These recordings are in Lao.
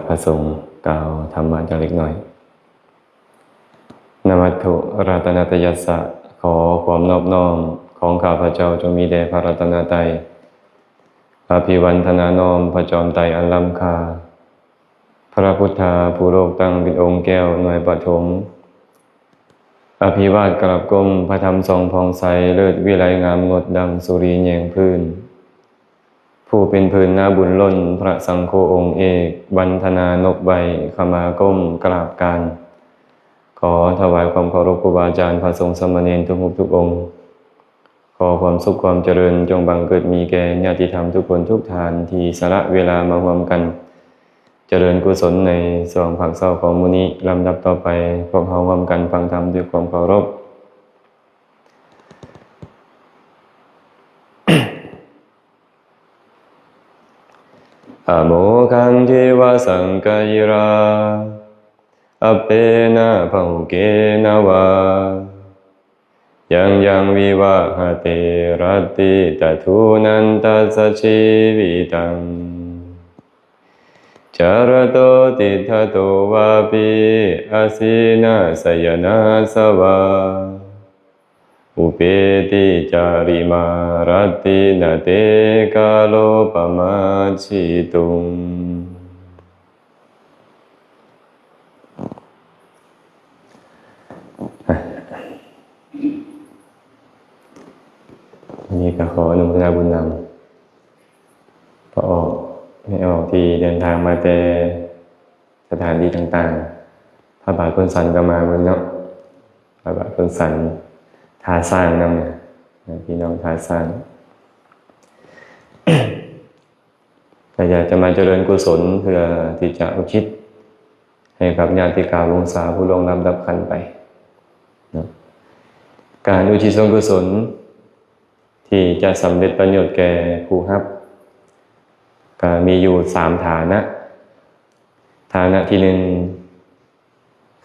ພະສົງກ່າວທຳມະຈັກເລັກນ້ອຍ. ນະມັດຖຸລັດຕະນະຕະຍັດສະ ຂໍຄວາມນອບນ້ອມຂອງຂ້າພະເຈົ້າຈົ່ງມີແດ່ພະລັດຕະນະໄຕ. ອະພິວັນທະນານ້ອມພະຈອມໄຕອັນລ້ຳຄ່າ, ພະພຸດທາຜູ້ໂລກຕັ້ງເປັນອົງແກ້ວໜ່ວຍປະຖົມ. ອະພິວາດກາບກົ້ມພະທຳສ່ອງຜ່ອງໃສ ເລີດວິໄລງາມງົດດັ່ງສຸລີແຍງພື້ນ. ຜູ້ເປັນພື້ນນາບຸນລົ້ນ ພະສັງໂຄອົງເອກ ວັນທະນານົບໄຫວ້ ຂະມາກົ້ມກາບການ. ຂໍຖວາຍຄວາມເຄົາລົບຄູບາອາຈານ ພະສົງສາມະເນນທຸກຮູບທຸກອົງ. ຂໍຄວາມສຸກຄວາມຈະເລີນຈົ່ງບັງເກີດມີແກ່ຍາດຕິທຳທຸກຄົນທຸກທ່ານທີ່ສະຫຼະເວລາມາຮ່ວມກັນ ຈະເລີນກຸສົນໃນຊ່ວງພາກເຊົ້າຂອງມື້ນີ້. ລຳດັບຕໍ່ໄປ ພວກເຮົາຮ່ວມກັນຟັງທຳດ້ວຍຄວາມເຄົາລົບ. ອະໂມຄັນທິວະສັງກະຫິຣາ ອັບເປນະພະຫຸເກນະວາ ຍັງຍັງວິວາຫະເຕ ລັດຕິຕະທູນັນຕັດສະຊີວິຕັງ ຈາລະໂຕຕິດຖະໂຕວາປິ ອາຊີນະສະຍະນາສະວາ ອຸເປຕິຈາລິມາ ລັດຕິນະເຕກາໂລປະມາຊີຕຸງ. ອັນນີ້ກໍຂໍອະນຸໂມທະນາບຸນນຳ ພໍ່ອອກ ແມ່ອອກ ທີ່ເດີນທາງມາແຕ່ສະຖານທີ່ຕ່າງໆ. ພະບາດຄົນສັນກໍມາເບິ່ງເນາະ, ພະບາດຄົນສັນ ທ່າຊ້າງນຳ ພີ່ນ້ອງທ່າຊ້າງ. ກໍຢາກຈະມາຈະເລີນກຸສົນ ເພື່ອທີ່ຈະອຸທິດໃຫ້ກັບຍາດຕິກາວົງສາຜູ້ລ່ວງລັບດັບຂັນໄປເນາະ. ການອຸທິດສ່ວນກຸສົນທີ່ຈະສຳເລັດປະໂຫຍດແກ່ຜູ້ຮັບ ກໍມີຢູ່ສາມຖານະ. ຖານະທີໜຶ່ງ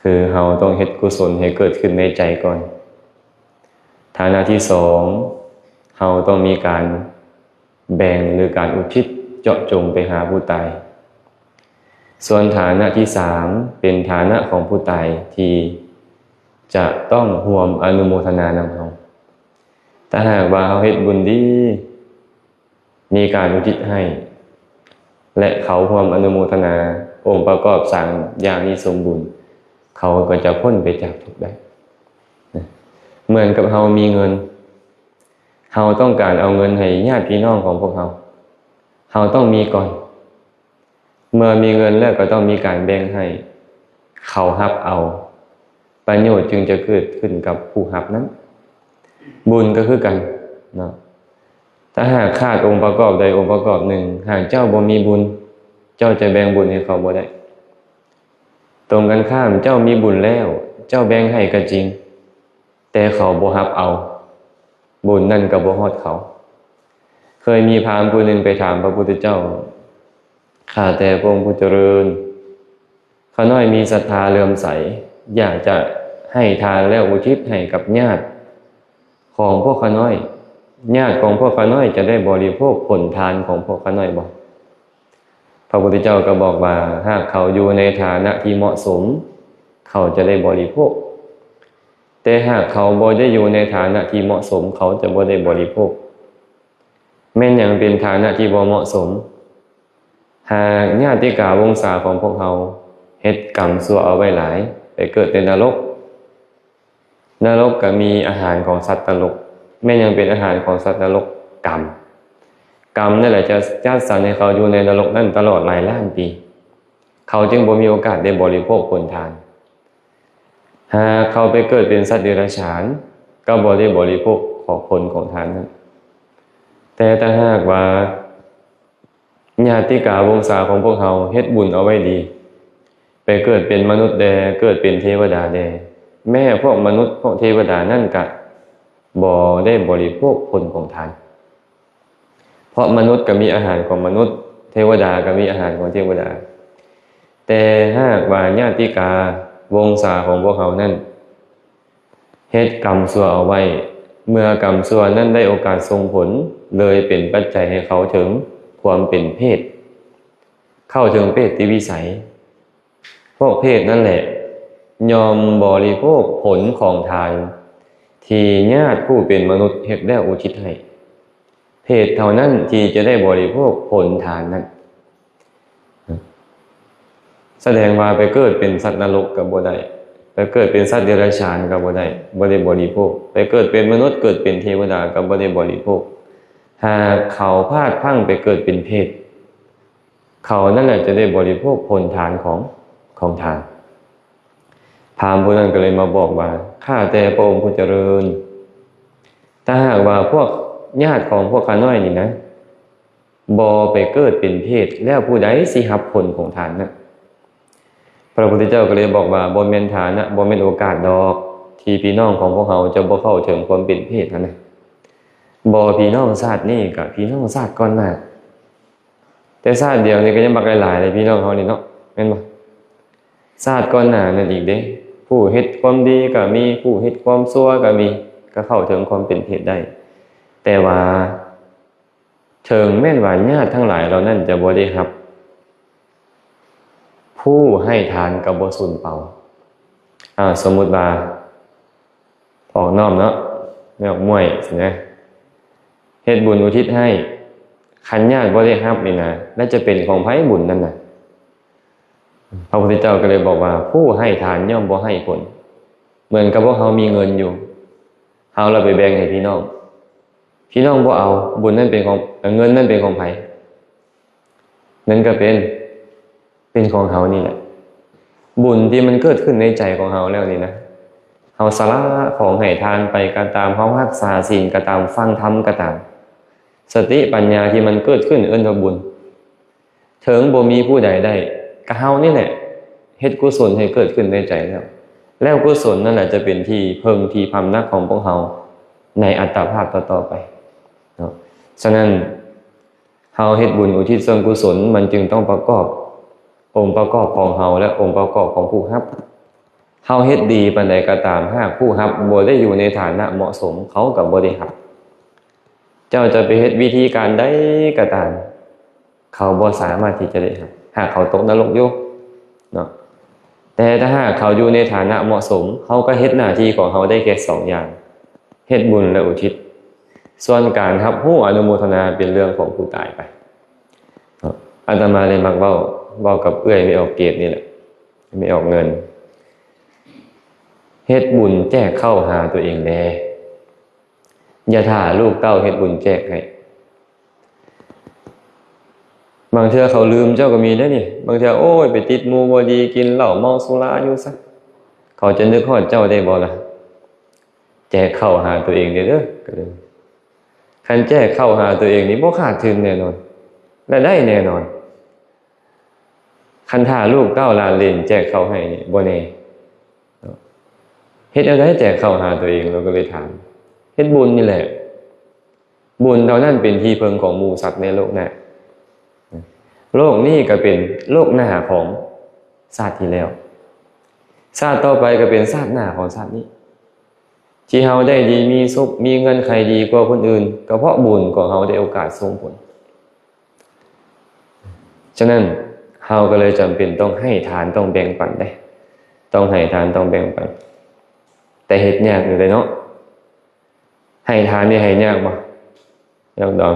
ຄືເຮົາຕ້ອງເຮັດກຸສົນໃຫ້ເກີດຂຶ້ນໃນໃຈກ່ອນ. ຖານະທີສອງ ເຮົາຕ້ອງມີການແບ່ງ ຫຼື ການອຸທິດເຈາະຈົງໄປຫາຜູ້ຕາຍ. ສ່ວນຖານະທີສາມ ເປັນຖານະຂອງຜູ້ຕາຍທີ່ຈະຕ້ອງຮ່ວມອະນຸໂມທະນານຳເຮົາ. ຖ້າຫາກວ່າເຮົາເຮັດບຸນດີ ມີການອຸທິດໃຫ້ ແລະ ເຂົາຮ່ວມອະນຸໂມທະນາ ອົງປະກອບສາມຢ່າງນີ້ສົມບູນ, ເຂົາກໍຈະພົ້ນໄປຈາກທຸກໄດ້. ເໝືອນກັບເຮົາມີເງິນ, ເຮົາຕ້ອງການເອົາເງິນໃຫ້ຍາດພີ່ນ້ອງຂອງພວກເຮົາ, ເຮົາຕ້ອງມີກ່ອນ. ເມື່ອມີເງິນແລ້ວກໍຕ້ອງມີການແບ່ງໃຫ້ເຂົາຮັບເອົາ, ປະໂຫຍດຈຶ່ງຈະເກີດຂຶ້ນກັບຜູ້ຮັບນັ້ນ. ບຸນກໍຄືກັນເນາະ, ຖ້າຫາກຂາດອົງປະກອບໃດອົງປະກອບໜຶ່ງ, ຫາກເຈົ້າບໍ່ມີບຸນ, ເຈົ້າຈະແບ່ງບຸນໃຫ້ເຂົາບໍ່ໄດ້. ຕົງກັນຂ້າມ, ເຈົ້າມີບຸນແລ້ວ, ເຈົ້າແບ່ງໃຫ້ກໍຈິງ, ແຕ່ເຂົາບໍ່ຮັບເອົາ, ບຸນນັ້ນກໍບໍ່ຮອດເຂົາ. ເຄີຍມີພາມຜູ້ໜຶ່ງໄປຖາມພະພຸດທະເຈົ້າ, ຂ້າແຕ່ພະອົງຜູ້ຈະເລີນ, ຂ້ານ້ອຍມີສັດທາເຫຼື້ອມໃສ, ຢາກຈະໃຫ້ທານແລ້ວອຸທິດໃຫ້ກັບຍາດຂອງພວກຂ້ານ້ອຍ, ຍາດຂອງພວກຂ້ານ້ອຍຈະໄດ້ບໍລິໂພກຜົນທານຂອງພວກຂ້ານ້ອຍບໍ່? ພະພຸດທະເຈົ້າກໍບອກວ່າ, ຫາກເຂົາຢູ່ໃນຖານະທີ່ເໝາະສົມ, ເຂົາຈະໄດ້ບໍລິໂພກ. ແຕ່ຫາກເຂົາບໍ່ໄດ້ຢູ່ໃນຖານະທີ່ເໝາະສົມ, ເຂົາຈະບໍ່ໄດ້ບໍລິໂພກ. ແມ່ນຫຍັງເປັນຖານະທີ່ບໍ່ເໝາະສົມ? ຫາກຍາດຕິກາວົງສາຂອງພວກເຮົາເຮັດກຳຊົ່ວເອົາໄວ້ຫຼາຍ, ໄປເກີດໃນນະລົກ. ນະລົກກໍມີອາຫານຂອງສັດນະລົກ. ແມ່ນຫຍັງເປັນອາຫານຂອງສັດນະລົກ? ກຳ. ກຳນັ້ນແຫຼະຈະຈັດສັນໃຫ້ເຂົາຢູ່ໃນນະລົກນັ້ນຕະຫຼອດຫຼາຍລ້ານປີ. ເຂົາຈຶ່ງບໍ່ມີໂອກາດໄດ້ບໍລິໂພກຜົນທານ. ຫາກເຂົາໄປເກີດເປັນສັດເດຍລະສານ, ກໍບໍ່ໄດ້ບໍລິໂພກຂອງຜົນຂອງທານນັ້ນ. ແຕ່ຖ້າຫາກວ່າ ຍາດຕິກາວົງສາຂອງພວກເຮົາເຮັດບຸນເອົາໄວ້ດີ, ໄປເກີດເປັນມະນຸດແດ່, ເກີດເປັນເທວະດາແດ່, ແມ້ພວກມະນຸດ, ພວກເທວະດານັ້ນກະບໍ່ໄດ້ບໍລິໂພກຜົນຂອງທານ. ເພາະມະນຸດກໍມີອາຫານຂອງມະນຸດ, ເທວະດາກໍມີອາຫານຂອງເທວະດາ. ແຕ່ຫາກວ່າຍາດຕິກາວົງສາຂອງພວກເຮົານັ້ນ ເຮັດກຳຊົ່ວເອົາໄວ້, ເມື່ອກຳຊົ່ວນັ້ນໄດ້ໂອກາດສົ່ງຜົນ, ເລີຍເປັນປັດໄຈໃຫ້ເຂົາເຖິງຄວາມເປັນເຜດ. ເຂົ້າເຖິງເປດຕິວິໄສ, ພວກເປດນັ້ນແຫຼະ ຍ່ອມບໍລິໂພກຜົນຂອງທານ ທີ່ຍາດຜູ້ເປັນມະນຸດເຮັດແລ້ວອຸທິດໃຫ້. ເປດເທົ່ານັ້ນທີ່ຈະໄດ້ບໍລິໂພກຜົນທານນັ້ນ. ສະແດງວ່າໄປເກີດເປັນສັດນະລົກກໍບໍ່ໄດ້, ໄປເກີດເປັນສັດເດຍລະສານກໍບໍ່ໄດ້, ບໍ່ໄດ້ບໍລິໂພກ, ໄປເກີດເປັນມະນຸດ, ເກີດເປັນເທວະດາກໍບໍ່ໄດ້ບໍລິໂພກ. ຫາກເຂົາພາດພລັ້ງໄປເກີດເປັນເປດ, ເຂົານັ້ນແຫຼະຈະໄດ້ບໍລິໂພກຜົນທານຂອງ, ຂອງທານ. ພາມຜູ້ນັ້ນກໍເລີຍມາບອກວ່າ, ຂ້າແຕ່ພະອົງຜູ້ຈະເລີນ, ຖ້າຫາກວ່າພວກຍາດຂອງພວກຂ້ານ້ອຍນີ້ນະ ບໍ່ໄປເກີດເປັນເປດ, ແລ້ວຜູ້ໃດຊິຮັບຜົນຂອງທານນະ? ພະພຸດທະເຈົ້າກໍເລີຍບອກວ່າ, ບໍ່ແມ່ນທານນະ, ບໍ່ແມ່ນໂອກາດດອກ ທີ່ພີ່ນ້ອງຂອງພວກເຮົາຈະບໍ່ເຂົ້າເຖິງຄວາມເປັນເປດຫັ້ນນະ. ບໍ່ພີ່ນ້ອງຊາດນີ້ກໍພີ່ນ້ອງຊາດກ່ອນໜ້າ. ແຕ່ຊາດດຽວນີ້ກໍຍັງບັກຫຼາຍໆເດ້ ພີ່ນ້ອງເຮົານີ້ເນາະ, ແມ່ນບໍ່? ຊາດກ່ອນໜ້ານັ້ນອີກເດ້, ຜູ້ເຮັດຄວາມດີກໍມີ, ຜູ້ເຮັດຄວາມຊົ່ວກໍມີ, ກໍເຂົ້າເຖິງຄວາມເປັນເປດໄດ້. ແຕ່ວ່າ ເຖິງແມ່ນວ່າຍາດທັງຫຼາຍເຫຼົ່ານັ້ນຈະບໍ່ໄດ້ຮັບ, ຜູ້ໃຫ້ທານກໍບໍ່ສູນເປົ່າ. ອາ ສົມມຸດວ່າ ອອກນ້ອມເນາະ, ແມ່ອອກມ້ວຍຊີ້ນະ, ເຮັດບຸນອຸທິດໃຫ້, ຄັນຍາດບໍ່ໄດ້ຮັບນີ້ນະ, ແລ້ວຈະເປັນຂອງໃຜບຸນນັ້ນນະ? ພະພຸດທະເຈົ້າກໍເລີຍບອກວ່າ, ຜູ້ໃຫ້ທານຍ່ອມບໍ່ໃຫ້ຜົນ. ເໝືອນກັບພວກເຮົາມີເງິນຢູ່, ເຮົາລະໄປແບ່ງໃຫ້ພີ່ນ້ອງ, ພີ່ນ້ອງບໍ່ເອົາ, ບຸນນັ້ນເປັນຂອງ, ເງິນນັ້ນເປັນຂອງໃຜ? ນັ້ນກໍເປັນ, ເປັນຂອງເຮົານີ້ແຫຼະ. ບຸນທີ່ມັນເກີດຂຶ້ນໃນໃຈຂອງເຮົາແລ້ວນີ້ນະ, ເຮົາສະຫຼະຂອງໃຫ້ທານໄປກໍຕາມ, ເຮົາຮັກສາສິນກໍຕາມ, ຟັງທຳກໍຕາມ, ສະຕິປັນຍາທີ່ມັນເກີດຂຶ້ນເອີ້ນວ່າບຸນ. ເຖິງບໍ່ມີຜູ້ໃດໄດ້, ກໍເຮົານີ້ແຫຼະເຮັດກຸສົນໃຫ້ເກີດຂຶ້ນໃນໃຈແລ້ວ, ແລ້ວກຸສົນນັ້ນແຫຼະຈະເປັນທີ່ເພິ່ງທີ່ພຳນັກຂອງພວກເຮົາໃນອັດຕະພາບຕໍ່ໆໄປເນາະ. ສະນັ້ນ ເຮົາເຮັດບຸນອຸທິດສ່ວນກຸສົນ, ມັນຈຶ່ງຕ້ອງປະກອບອົງປະກອບຂອງເຮົາ ແລະ ອົງປະກອບຂອງຜູ້ຮັບ. ເຮົາເຮັດດີປານໃດກໍຕາມ, ຫາກຜູ້ຮັບບໍ່ໄດ້ຢູ່ໃນຖານະເໝາະສົມ, ເຂົາກໍບໍ່ໄດ້ຮັບ. ເຈົ້າຈະໄປເຮັດວິທີການໃດກໍຕາມ, ເຂົາບໍ່ສາມາດທີ່ຈະໄດ້ຮັບ, ຫາກເຂົາຕົກນະລົກຢູ່ເນາະ. ແຕ່ຖ້າຫາກເຂົາຢູ່ໃນຖານະເໝາະສົມ, ເຮົາກໍເຮັດໜ້າທີ່ຂອງເຮົາໄດ້ແຄ່ສອງຢ່າງ, ເຮັດບຸນ ແລະ ອຸທິດ. ສ່ວນການຮັບຮູ້ອະນຸໂມທະນາເປັນເລື່ອງຂອງຜູ້ຕາຍໄປເນາະ. ອາດຕະມາເລີຍມັກເວົ້າ, ເວົ້າກັບເອື້ອຍແມ່ອອກເກດນີ້ແຫຼະ, ແມ່ອອກເງິນ, ເຮັດບຸນແຈກເຂົ້າຫາຕົວເອງແດ່, ຢ່າຖ້າລູກເຕົ້າເຮັດບຸນແຈກໃຫ້. ບາງເທື່ອເຂົາລືມເຈົ້າກໍມີເດ້ນີ້, ບາງເທື່ອ ໂອ້ຍ ໄປຕິດໝູ່ບໍ່ດີ, ກິນເຫຼົ້າເມົາສຸລາຢູ່ຊະ, ເຂົາຈະນຶກຮອດເຈົ້າໄດ້ບໍ່ລະ? ແຈກເຂົ້າຫາຕົວເອງເດີ, ຄັນແຈກເຂົ້າຫາຕົວເອງນີ້ບໍ່ຂາດທຶນແນ່ນອນ ແລະ ໄດ້ແນ່ນອນ. ຄັນຖ້າລູກເຕົ້າຫຼານເຫຼນແຈກເຂົ້າໃຫ້ນີ້ ບໍ່ແນ່. ເຮັດແນວໃດແຈກເຂົ້າຫາຕົວເອງ? ລາວກໍເລີຍຖາມ. ເຮັດບຸນນີ້ແຫຼະ. ບຸນເທົ່ານັ້ນເປັນທີ່ເພິ່ງຂອງໝູ່ສັດໃນໂລກໜ້າ. ໂລກນີ້ກໍເປັນໂລກໜ້າຂອງຊາດທີ່ແລ້ວ. ຊາດຕໍ່ໄປກໍເປັນຊາດໜ້າຂອງຊາດນີ້. ທີ່ເຮົາໄດ້ດີມີສຸກ, ມີເງື່ອນໄຂດີກວ່າຄົນອື່ນ, ກໍເພາະບຸນຂອງເຮົາໄດ້ໂອກາດສົ່ງຜົນ. ສະນັ້ນ ເຮົາກໍເລີຍຈຳເປັນຕ້ອງໃຫ້ທານ, ຕ້ອງແບ່ງປັນເດ້, ຕ້ອງໃຫ້ທານ, ຕ້ອງແບ່ງປັນ. ແຕ່ເຮັດຍາກຢູ່ເດ້ເນາະ. ໃຫ້ທານນີ້ໃຫ້ຍາກບໍ່? ຍາກດອງ.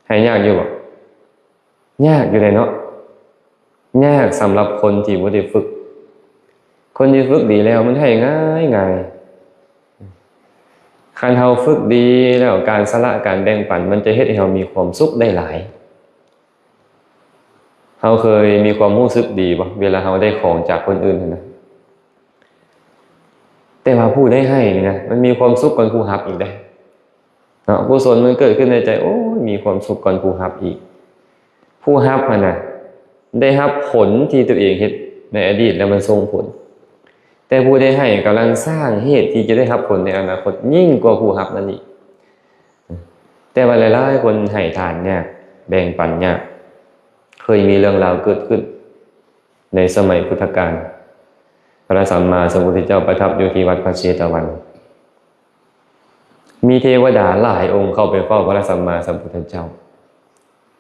ໃຫ້ຍາກຢູ່ບໍ່? ຍາກຢູ່ເດ້ເນາະ. ຍາກສຳລັບຄົນທີ່ບໍ່ໄດ້ຝຶກ. ຄົນທີ່ຝຶກດີແລ້ວມັນໃຫ້ງ່າຍໆ. ຄັນເຮົາຝຶກດີແລ້ວ, ການສະຫຼະ, ການແບ່ງປັນ, ມັນຈະເຮັດໃຫ້ເຮົາມີຄວາມສຸກໄດ້ຫຼາຍ. ເຮົາເຄີຍມີຄວາມຮູ້ສຶກດີບໍ່ ເວລາເຮົາໄດ້ຂອງຈາກຄົນອື່ນຫັ້ນນະ? ແຕ່ວ່າຜູ້ໄດ້ໃຫ້ນີ້ນະ ມັນມີຄວາມສຸກກວ່າຜູ້ຮັບອີກເດ້. ເນາະ ກຸສົນມັນເກີດຂຶ້ນໃນໃຈ, ໂອ້ຍ ມີຄວາມສຸກກ່ອນຜູ້ຮັບອີກ. ຜູ້ຮັບຫັ້ນນະ ໄດ້ຮັບຜົນທີ່ຕົວເອງເຮັດໃນອະດີດແລ້ວມັນສົ່ງຜົນ, ແຕ່ຜູ້ໄດ້ໃຫ້ກຳລັງສ້າງເຫດທີ່ຈະໄດ້ຮັບຜົນໃນອະນາຄົດຍິ່ງກວ່າຜູ້ຮັບນັ້ນອີກ. ແຕ່ວ່າຫຼາຍໆຄົນໃຫ້ທານຍາກ, ແບ່ງປັນຍາກ. ເຄີຍມີເລື່ອງລາວເກີດຂຶ້ນໃນສະໄໝພຸດທະການ, ພະສຳມາສຳພຸດທະເຈົ້າປະທັບຢູ່ທີ່ວັດພະເຊຕະວັນ. ມີເທວະດາຫຼາຍອົງເຂົ້າໄປເຝົ້າພະສຳມາສຳພຸດທະເຈົ້າ.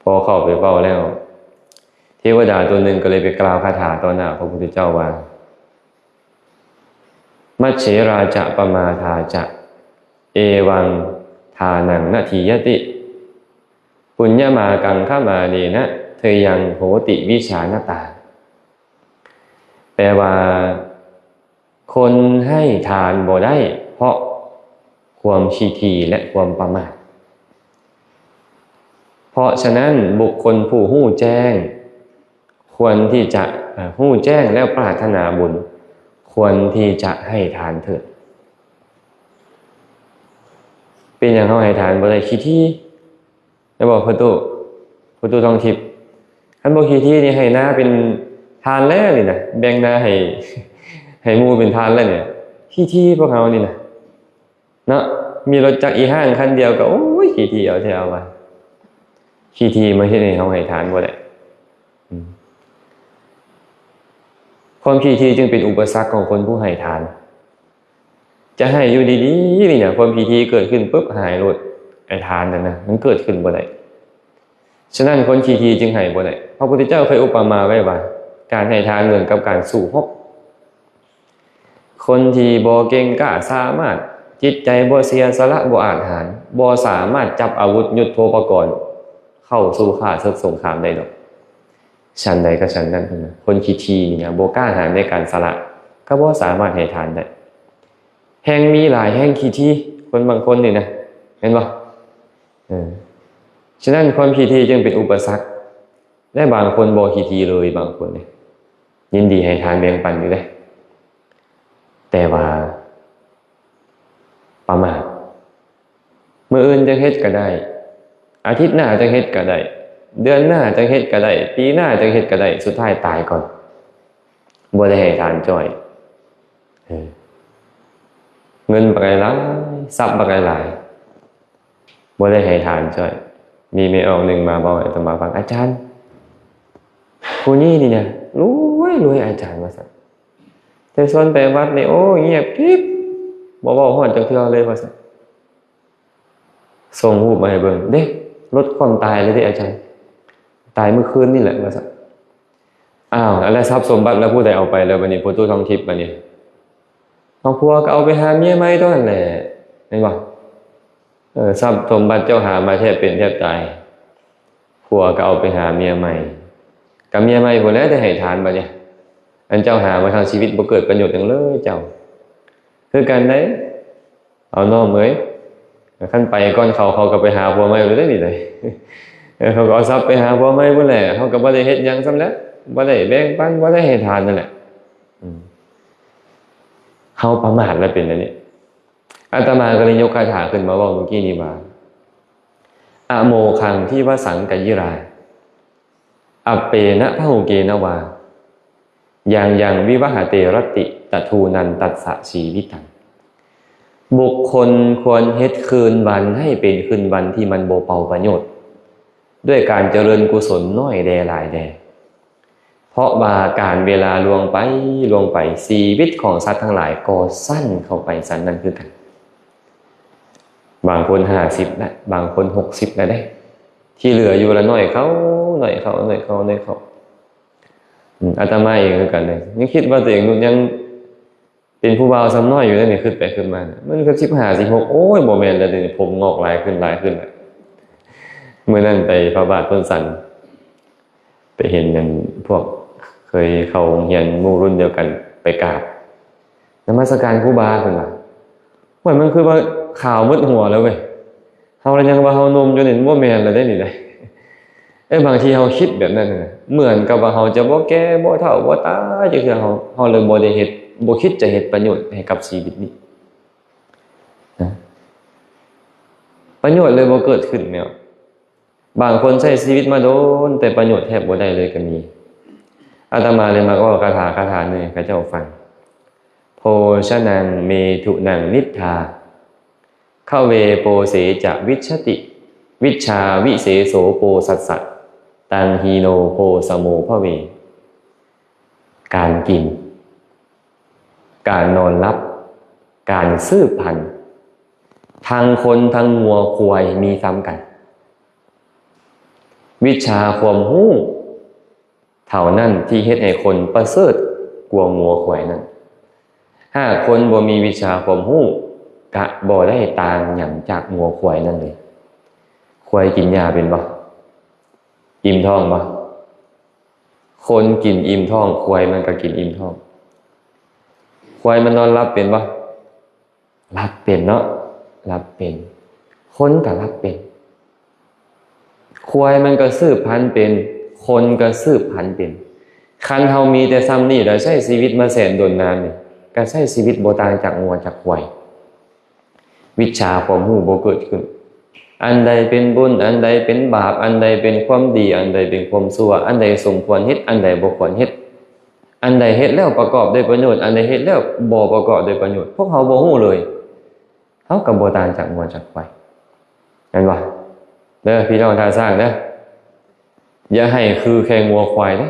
ພໍເຂົ້າໄປເຝົ້າແລ້ວ, ເທ ເທວະດາຕົວໜຶ່ງກໍເລີຍໄປກ່າວຄາຖາຕໍ່ໜ້າພະພຸດທະເຈົ້າວ່າ ມັດເສລາຈະປະມາທາຈະ ເອວັງທານັງນະທີຍະຕິ ປຸນຍະມາກັງຄະມາເນນະ ເທຍັງໂຫຕິວິຊານະຕາ. ແປວ່າ ຄົນໃຫ້ທານບໍ່ໄດ້ເພາະຄວາມຂີ້ຖີ່ ແລະ ຄວາມປະໝາດ. ເພາະສະນັ້ນ ບຸກຄົນຜູ້ຮູ້ແຈ້ງ ຄວນທີ່ຈະ ເອີ ຮູ້ແຈ້ງແລ້ວປາດຖະໜາບຸນ ຄວນທີ່ຈະໃຫ້ທານເຖີດ. ເປັນຫຍັງເຮົາໃຫ້ທານບໍ່ໄດ້? ຂີ້ຖີ່ ແມ່ນບໍ່ພໍ່ຕູ້? ພໍ່ຕູ້ທອງທິບ ຄັນບໍ່ຂີ້ຖີ່ນີ້ໃຫ້ນາເປັນທານແລ້ວນີ້ນະ ແບ່ງນາໃຫ້ ໃຫ້ໝູ່ເປັນທານແລ້ວນີ້. ຂີ້ຖີ່ພວກເຮົານີ້ນະ ເນາະ ມີລົດຈັກອີ່ຫ້າງຄັນດຽວກໍ ໂອ້ຍ ຂີ້ຖີ່ເອົາແທ້ເອົາວ່າ ຂີ້ຖີ່ມາເຮັດໃຫ້ເຮົາໃຫ້ທານບໍ່ໄດ້. ອືມ ຄວາມຂີ້ຖີ່ຈຶ່ງເປັນອຸປະສັກຂອງຄົນຜູ້ໃຫ້ທານ. ຈະໃຫ້ຢູ່ດີໆນີ້ນະ ຄວາມຂີ້ຖີ່ເກີດຂຶ້ນປຶບ ຫາຍໂລດ. ໄອ້ທານນັ້ນນະ ມັນເກີດຂຶ້ນບໍ່ໄດ້. ສະນັ້ນ ຄົນຂີ້ຖີ່ຈຶ່ງໃຫ້ບໍ່ໄດ້. ພະພຸດທະເຈົ້າເຄີຍອຸປະມາໄວ້ວ່າ ການໃຫ້ທານເໝືອນກັບການສູ້ຮົບ. ຄົນທີ່ບໍ່ເກັ່ງກ້າສາມາດ, ຈິດໃຈບໍ່ເສຍສະຫຼະ, ບໍ່ອາດຫານ, ບໍ່ສາມາດຈັບອາວຸດຍຸດໂທປະກອນເຂົ້າສູ່ຂ້າເສິກສົງຄາມໄດ້ດອກ. ສັນໃດກໍສັນນັ້ນນະ ຄົນຂີ້ຖີ່ນີ້ນະ ບໍ່ກ້າຫານໃນການສະຫຼະ ກໍບໍ່ສາມາດໃຫ້ທານໄດ້. ແຮ່ງມີຫຼາຍແຮ່ງຂີ້ຖີ່ ຄົນບາງຄົນນີ້ນະ ແມ່ນບໍ່? ເອີ ສະນັ້ນ ຄວາມຂີ້ຖີ່ຈຶ່ງເປັນອຸປະສັກ ແລະ ບາງຄົນບໍ່ຂີ້ຖີ່ເລີຍ ບາງຄົນນີ້ ຍິນດີໃຫ້ທານແບ່ງປັນຢູ່ເດ້ ແຕ່ວ່າປະໝາດ. ມື້ອື່ນຈັ່ງເຮັດກໍໄດ້, ອາທິດໜ້າຈັ່ງເຮັດກໍໄດ້, ເດືອນໜ້າຈັ່ງເຮັດກໍໄດ້, ປີໜ້າຈັ່ງເຮັດກໍໄດ້, ສຸດທ້າຍຕາຍກ່ອນ. ບໍ່ໄດ້ໃຫ້ທານຈ້ອຍ. ເອີ ເງິນບັກຫຼາຍໆ, ຊັບບັກຫຼາຍໆ, ບໍ່ໄດ້ໃຫ້ທານຈ້ອຍ. ມີແມ່ອອກໜຶ່ງມາເວົ້າໃຫ້ອາດຕະມາຟັງ, ອາຈານ, ຜູ້ນີ້ນີ້ນະ ລວຍໆ ອາຈານ ວ່າຊັ້ນ. ແຕ່ສ່ວນໄປວັດນີ້ ໂອ້ຍ ງຽບກິບ, ບໍ່ເວົ້າຮອດຈັກເທື່ອເລີຍ ວ່າຊັ້ນ. ສົ່ງຮູບມາໃຫ້ເບິ່ງເດ້, ລົດຄວ່ຳຕາຍເລີຍເດ້ອາຈານ, ຕາຍມື້ຄືນນີ້ແຫຼະ ວ່າຊັ້ນ. ອ້າວ ແລ້ວຊັບສົມບັດລະຜູ້ໃດເອົາໄປລະບາດນີ້? ພໍ່ຕູ້ທອງທິບບາດນີ້. ເອົາ ຜົວກໍເອົາໄປຫາເມຍໃໝ່ຕົວນັ້ນແຫຼະ ແມ່ນບໍ່? ເອີ ຊັບສົມບັດເຈົ້າຫາມາແທບເປັນແທບຕາຍ, ຜົວກໍເອົາໄປຫາເມຍໃໝ່, ກັບເມຍໃໝ່ພຸ້ນແຫຼະໄດ້ໃຫ້ທານບາດນີ້. ອັນເຈົ້າຫາມາທັງຊີວິດບໍ່ເກີດປະໂຫຍດຫຍັງເລີຍເຈົ້າ. ຄືກັນເດ້ ເອົານ້ອງເອີຍ, ຄັນໄປກ່ອນເຂົາ, ເຂົາກໍໄປຫາຜົວໃໝ່ພຸ້ນເດ້ນີ້ເດ້. ເອີ ເຂົາກໍເອົາຊັບໄປຫາຜົວໃໝ່ພຸ້ນແຫຼະ, ເຮົາກໍບໍ່ໄດ້ເຮັດຫຍັງຊ້ຳແຫຼະ, ບໍ່ໄດ້ແບ່ງປັນ, ບໍ່ໄດ້ໃຫ້ທານນັ້ນແຫຼະ. ອືມ ເຮົາປະໝາດແລ້ວເປັນແນວນີ້. ອາດຕະມາກໍເລີຍຍົກຄາຖາຂຶ້ນມາເວົ້າມື້ກີ້ນີ້ວ່າ ອະໂມຄັງທິວະສັງກະຢິລາ ອັບເປນະພະຫຸເກນະວາ ຍັງຍັງວິວະຫະເຕລັດຕິ ຕະທູນັນຕັດສະຊີວິຕັງ. ບຸກຄົນຄວນເຮັດຄືນວັນໃຫ້ເປັນຄືນວັນທີ່ມັນບໍ່ເປົ່າປະໂຫຍດ ດ້ວຍການຈະເລີນກຸສົນນ້ອຍແດ່ຫຼາຍແດ່. ເພາະວ່າການເວລາລ່ວງໄປ, ລ່ວງໄປ, ຊີວິດຂອງສັດທັງຫຼາຍກໍສັ້ນເຂົ້າໄປ, ສັ້ນນັ້ນຄືກັນ. ບາງຄົນຫ້າສິບແລ້ວ, ບາງຄົນຫົກສິບແລ້ວເດ້. ທີ່ເຫຼືອຢູ່ລະໜ້ອຍເຂົ້າ, ໜ້ອຍເຂົ້າ, ໜ້ອຍເຂົ້າ, ໜ້ອຍເຂົ້າ. ອາດຕະມາເອງຄືກັນເດ້, ຍັງຄິດວ່າຕົວເອງຍັງ ເປັນຜູ້ບ່າວສ່ຳນ້ອຍຢູ່ເດ້ນີ້, ຄິດໄປຄິດມາ ມັນຄືສິບຫ້າ ສິບຫົກ, ໂອ້ຍ ບໍ່ແມ່ນແລ້ວເດ້ນີ້, ຜົມງອກຫຼາຍຂຶ້ນ, ຫຼາຍຂຶ້ນແລ້ວ. ມື້ນັ້ນໄປພະບາດໂພນສັນ, ໄປເຫັນອັນພວກເຄີຍເຂົ້າໂຮງຮຽນໝູ່ລຸ້ນດຽວກັນ, ໄປກາບນະມັດສະການຄູບາ, ເພິ່ນວ່າ ໂອ້ຍ ມັນຄືວ່າຂາວໝົດຫົວແລ້ວເວີຍ. ເຮົາລະຍັງວ່າເຮົາໜຸ່ມຢູ່ນີ້, ບໍ່ແມ່ນລະເດ້ນີ້ເດ້. ເອີ ບາງທີເຮົາຄິດແບບນັ້ນນະ, ເໝືອນກັບວ່າເຮົາຈະບໍ່ແກ່, ບໍ່ເຖົ້າ, ບໍ່ຕາຍຈັກເທື່ອ, ເຮົາ, ເຮົາເລີຍບໍ່ໄດ້ເຮັດ, ບໍ່ຄິດຈະເຮັດປະໂຫຍດໃຫ້ກັບຊີວິດນີ້ນະ, ປະໂຫຍດເລີຍບໍ່ເກີດຂຶ້ນແນວ. ບາງຄົນໃຊ້ຊີວິດມາດົນ, ແຕ່ປະໂຫຍດແທບບໍ່ໄດ້ເລີຍກໍມີ. ອາດຕະມາເລີຍມັກເວົ້າຄາຖາ, ຄາຖາໜຶ່ງໃຫ້ເຂົາເຈົ້າຟັງ. ໂພຊະນັງເມທຸນັງນິດທາ ຄະເວໂປເສຈະວິດຊະຕິ ວິດຊາວິເສໂສໂປສັດສະ ຕັງຮີໂນໂພສະໂມພະເວ. ການກິນ, ການນອນຫຼັບ, ການສືບພັນ, ທັງຄົນທັງງົວຄວາຍມີສ່ຳກັນ. ວິດຊາຄວາມຮູ້, ເທົ່ານັ້ນທີ່ເຮັດໃຫ້ຄົນປະເສີດກວ່າງົວຄວາຍນັ້ນ. ຫາກຄົນບໍ່ມີວິຊາຄວາມຮູ້ ກະບໍ່ໄດ້ຕ່າງຫຍັງຈາກງົວຄວາຍນັ້ນເລີຍ. ຄວາຍກິນຫຍ້າເປັນບໍ່? ອີ່ມທ້ອງບໍ່? ຄົນກິນອີ່ມທ້ອງ, ຄວາຍມັນກໍກິນອີ່ມທ້ອງ. ຄວາຍມັນນອນຫຼັບເປັນບໍ່? ຫຼັບເປັນເນາະ, ຫຼັບເປັນ. ຄົນກໍຫຼັບເປັນ. ຄວາຍມັນກໍສືບພັນເປັນ, ຄົນກໍສືບພັນເປັນ. ຄັນເຮົາມີແຕ່ສ່ຳນີ້ ແລ້ວໃຊ້ຊີວິດມາແສນດົນນານນີ້ ກໍໃຊ້ຊີວິດບໍ່ຕ່າງຈາກງົວຈາກຄວາຍ. ວິຊາຄວາມຮູ້ບໍ່ເກີດຂຶ້ນ. ອັນໃດເປັນບຸນ, ອັນໃດເປັນບາບ, ອັນໃດເປັນຄວາມດີ, ອັນໃດເປັນຄວາມຊົ່ວ, ອັນໃດສົມຄວນເຮັດ, ອັນໃດບໍ່ຄວນເຮັດ, ອັນໃດເຮັດແລ້ວປະກອບດ້ວຍປະໂຫຍດ, ອັນໃດເຮັດແລ້ວບໍ່ປະກອບດ້ວຍປະໂຫຍດ, ພວກເຮົາບໍ່ຮູ້ເລີຍ. ເຮົາກໍບໍ່ຕ່າງຈາກງົວຈາກຄວາຍ. ແມ່ນບໍ່? ເດີ ພີ່ນ້ອງທ່າຊ້າງເດີ, ຢ່າໃຫ້ຄືແຄ່ງົວຄວາຍເດ້.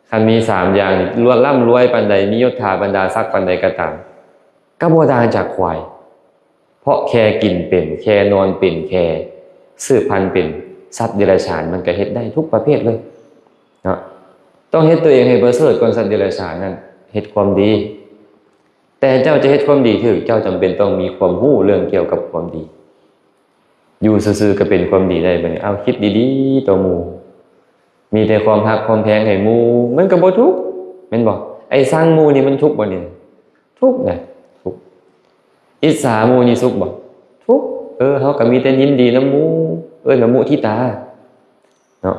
ຄັນມີສາມຢ່າງນີ້ ລວຍ ລ່ຳລວຍປານໃດ, ມີຍົດຖາບັນດາສັກປານໃດກໍຕາມ, ກໍບໍ່ຕ່າງຈາກຄວາຍ. ເພາະແຄ່ກິນເປັນ, ແຄ່ນອນເປັນ, ແຄ່ສືບພັນເປັນ, ສັດເດຍລະສານມັນກໍເຮັດໄດ້ທຸກປະເພດເລີຍເນາະ. ຕ້ອງເຮັດຕົວເອງໃຫ້ປະເສີດກ່ອນສັດເດຍລະສານນັ້ນ, ເຮັດຄວາມດີ. ແຕ່ເຈົ້າຈະເຮັດຄວາມດີຖືກ, ເຈົ້າຈຳເປັນຕ້ອງມີຄວາມຮູ້ເລື່ອງກ່ຽວກັບຄວາມດີ. ຢູ່ຊື່ໆກໍເປັນຄວາມດີໄດ້ບັດນີ້. ເອົາ ຄິດດີໆຕໍ່ໝູ່, ມີແຕ່ຄວາມຮັກຄວາມແພງໃຫ້ໝູ່, ມັນກໍບໍ່ທຸກ ແມ່ນບໍ່? ໄອ້ຊັງໝູ່ນີ້ມັນທຸກບໍ່ນີ້? ທຸກນະ, ທຸກ. ອິດສາໝູ່ນີ້ສຸກບໍ່? ທຸກ. ເອີ ເຮົາກໍມີແຕ່ຍິນດີນຳໝູ່, ເອີ້ນວ່າມຸທິຕາເນາະ.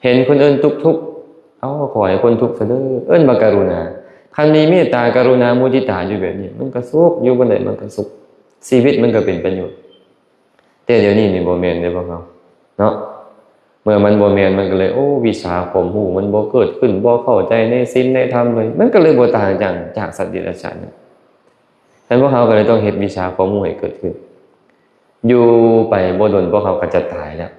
ເຫັນຄົນອື່ນທຸກໆ, ເອົາ ຂໍໃຫ້ຄົນທຸກຊະເດີ, ເອີ້ນວ່າກະລຸນາ. ຄັນມີເມດຕາ ກະລຸນາ ມຸທິຕາຢູ່ແບບນີ້, ມັນກໍສຸກ, ຢູ່ບ່ອນໃດມັນກໍສຸກ, ຊີວິດມັນກໍເປັນປະໂຫຍດ. ແຕ່ດຽວນີ້ນີ້ບໍ່ແມ່ນເດ້ພວກເຮົາເນາະ. ເມື່ອມັນບໍ່ແມ່ນ ມັນກໍເລີຍ ໂອ້ ວິຊາຄວາມຮູ້ມັນບໍ່ເກີດຂຶ້ນ, ບໍ່ເຂົ້າໃຈໃນສິນໃນທຳເລີຍ, ມັນກໍເລີຍບໍ່ຕ່າງຫຍັງຈາກສັດເດຍລະສານ. ແລ້ວພວກເຮົາກໍເລີຍຕ້ອງເຮັດວິຊາຄວາມຮູ້ໃຫ້ເກີດຂຶ້ນ. ຢູ່ໄປບໍ່ດົນ ພວກເຮົາກໍຈະຕາຍແລ້ວ,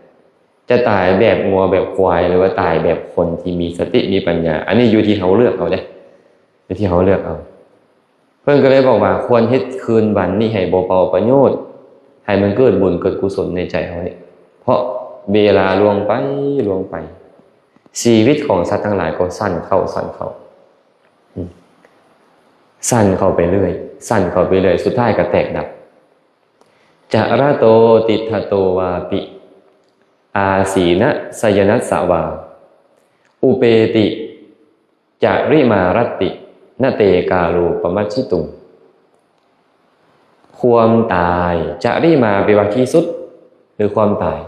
ຈະຕາຍແບບງົວແບບຄວາຍ ຫຼືວ່າຕາຍແບບຄົນທີ່ມີສະຕິມີປັນຍາ, ອັນນີ້ຢູ່ທີ່ເຮົາເລືອກເອົາເດ້, ຢູ່ທີ່ເຮົາເລືອກເອົາ. ເພິ່ນກໍເລີຍບອກວ່າ ຄວນເຮັດຄືນວັນນີ້ໃຫ້ບໍ່ເປົ່າປະໂຫຍດ, ໃຫ້ມັນເກີດບຸນເກີດກຸສົນໃນໃຈເຮົານີ້, ເພາະເວລາລ່ວງໄປລ່ວງໄປ, ຊີວິດຂອງສັດທັງຫຼາຍກໍສັ້ນເຂົ້າ ສັ້ນເຂົ້າ, ອືມ ສັ້ນເຂົ້າໄປເລື້ອຍ, ສັ້ນເຂົ້າໄປເລື້ອຍ, ສຸດທ້າຍກໍແຕກດັບ. ຈະລະໂຕຕິດຖະໂຕວາປິ ອາສີນະສະຍະນັດສະວາ ອຸເປຕິ ຈະລິມາລັດຕິ ນະເຕກາໂລປະມັດຊິຕຸງ. ຄວາມຕາຍ, ຈະລິມາ ແປວ່າທີ່ສຸດ ຫຼື ຄວາມຕາຍ,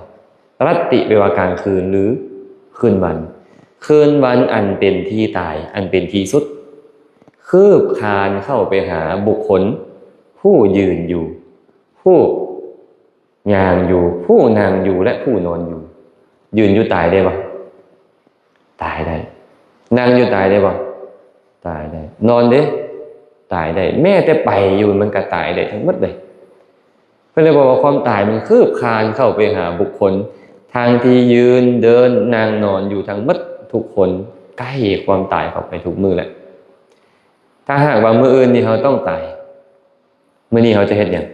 ລັດຕິ ແປວ່າກາງຄືນ ຫຼື ຄືນວັນ, ຄືນວັນອັນເປັນທີ່ຕາຍ ອັນເປັນທີ່ສຸດ, ຄືບຄານເຂົ້າໄປຫາບຸກຄົນຜູ້ຢືນຢູ່, ຜູ້ ຍ່າງຢູ່, ຜູ້ນັ່ງຢູ່ ແລະ ຜູ້ນອນຢູ່. ຢືນຢູ່ຕາຍໄດ້ບໍ່? ຕາຍໄດ້. ນັ່ງຢູ່ຕາຍໄດ້ບໍ່? ຕາຍໄດ້. ນອນເດ້? ຕາຍໄດ້. ແມ້ແຕ່ໄປຢູ່ມັນກໍຕາຍໄດ້ທັງໝົດເລີຍ. ເພິ່ນເລີຍບອກວ່າຄວາມຕາຍມັນຄືບຄານເຂົ້າໄປຫາບຸກຄົນ ທັງທີ່ຢືນ, ເດີນ, ນັ່ງ, ນອນຢູ່ທັງໝົດທຸກຄົນ ໃກ້ຄວາມຕາຍເຂົ້າໄປທຸກມື້ແຫຼະ. ຖ້າຫາກວ່າມື້ອື່ນນີ້ເຮົາຕ້ອງຕາຍ, ມື້ນີ້ເຮົາຈະເຮັດຫຍັງ?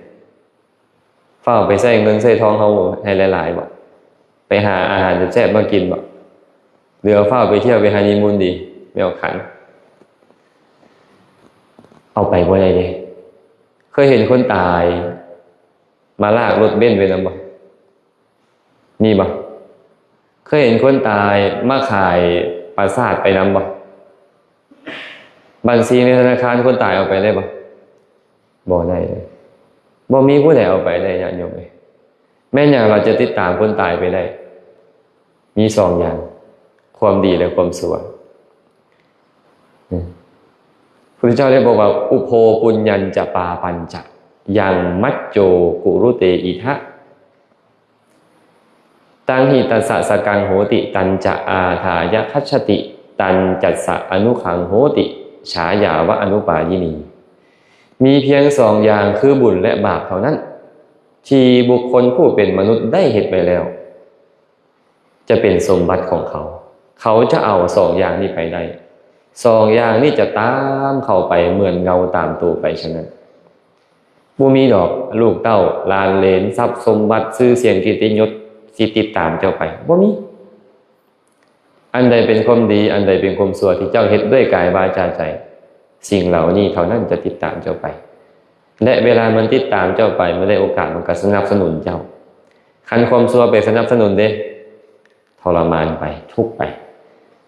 ຟ້າວໄປໃຊ້ເງິນໃຊ້ທອງເຮົາໃຫ້ຫຼາຍໆບໍ່? ໄປຫາອາຫານແຊບໆມາກິນບໍ່? ຫຼືວ່າຟ້າວໄປທ່ຽວໄປຮັນນີມູນດີ ແມ່ນຄັນ? ເອົາໄປບໍ່ໄດ້ເດ້. ເຄີຍເຫັນຄົນຕາຍມາລາກລົດເບັນໄປນຳບໍ່? ມີບໍ່? ເຄີຍເຫັນຄົນຕາຍມາຂາຍປາສາດໄປນຳບໍ່? ບັນຊີໃນທະນາຄານຄົນຕາຍເອົາໄປໄດ້ບໍ່? ບໍ່ໄດ້ເລີຍ. ບໍ່ມີຜູ້ໃດເອົາໄປໄດ້ ຍາດໂຍມເອີຍ. ແມ່ນຫຍັງເຮົາຈະຕິດຕາມຄົນຕາຍໄປໄດ້? ມີສອງຢ່າງ, ຄວາມດີ ແລະ ຄວາມຊົ່ວ. ອືມ ພຸດທະເຈົ້າໄດ້ບອກວ່າ ອຸໂພປຸນຍັນຈະປາປັນຈະ ຍັງມັດໂຈກຸລຸເຕອິທະ ຕັງຫິຕັດສະສະກັງໂຫຕິ ຕັນຈະອາທາຍະຄັດສະຕິ ຕັນຈັດສະອະນຸຂັງໂຫຕິ ສາຍາວະອະນຸປາຢິນີ. ມີພຽງສອງຢ່າງຄືບຸນ ແລະ ບາບເທົ່ານັ້ນ ທີ່ບຸກຄົນຜູ້ເປັນມະນຸດໄດ້ເຮັດໄວ້ແລ້ວ ຈະເປັນສົມບັດຂອງເຂົາ. ເຂົາຈະເອົາສອງຢ່າງນີ້ໄປໄດ້. ສອງຢ່າງນີ້ຈະຕາມເຂົາໄປເໝືອນເງົາຕາມໂຕໄປສະນັ້ນ. ບໍ່ມີດອກ ລູກເຕົ້າ, ຫຼານເຫຼນ, ຊັບສົມບັດ, ຊື່ສຽງ, ກິດຕິຍົດ ຊິຕິດຕາມເຈົ້າໄປ. ບໍ່ມີ. ອັນໃດເປັນຄວາມດີ ອັນໃດເປັນຄວາມຊົ່ວທີ່ເຈົ້າເຮັດດ້ວຍກາຍ ວາຈາ ໃຈ, ສິ່ງເຫຼົ່ານີ້ເທົ່ານັ້ນຈະຕິດຕາມເຈົ້າໄປ. ແລະ ເວລາມັນຕິດຕາມເຈົ້າໄປ, ມັນໄດ້ໂອກາດ, ມັນກໍສະໜັບສະໜູນເຈົ້າ. ຄັນຄວາມຊົ່ວໄປສະໜັບສະໜູນເດ້, ທໍລະມານໄປ, ທຸກໄປ.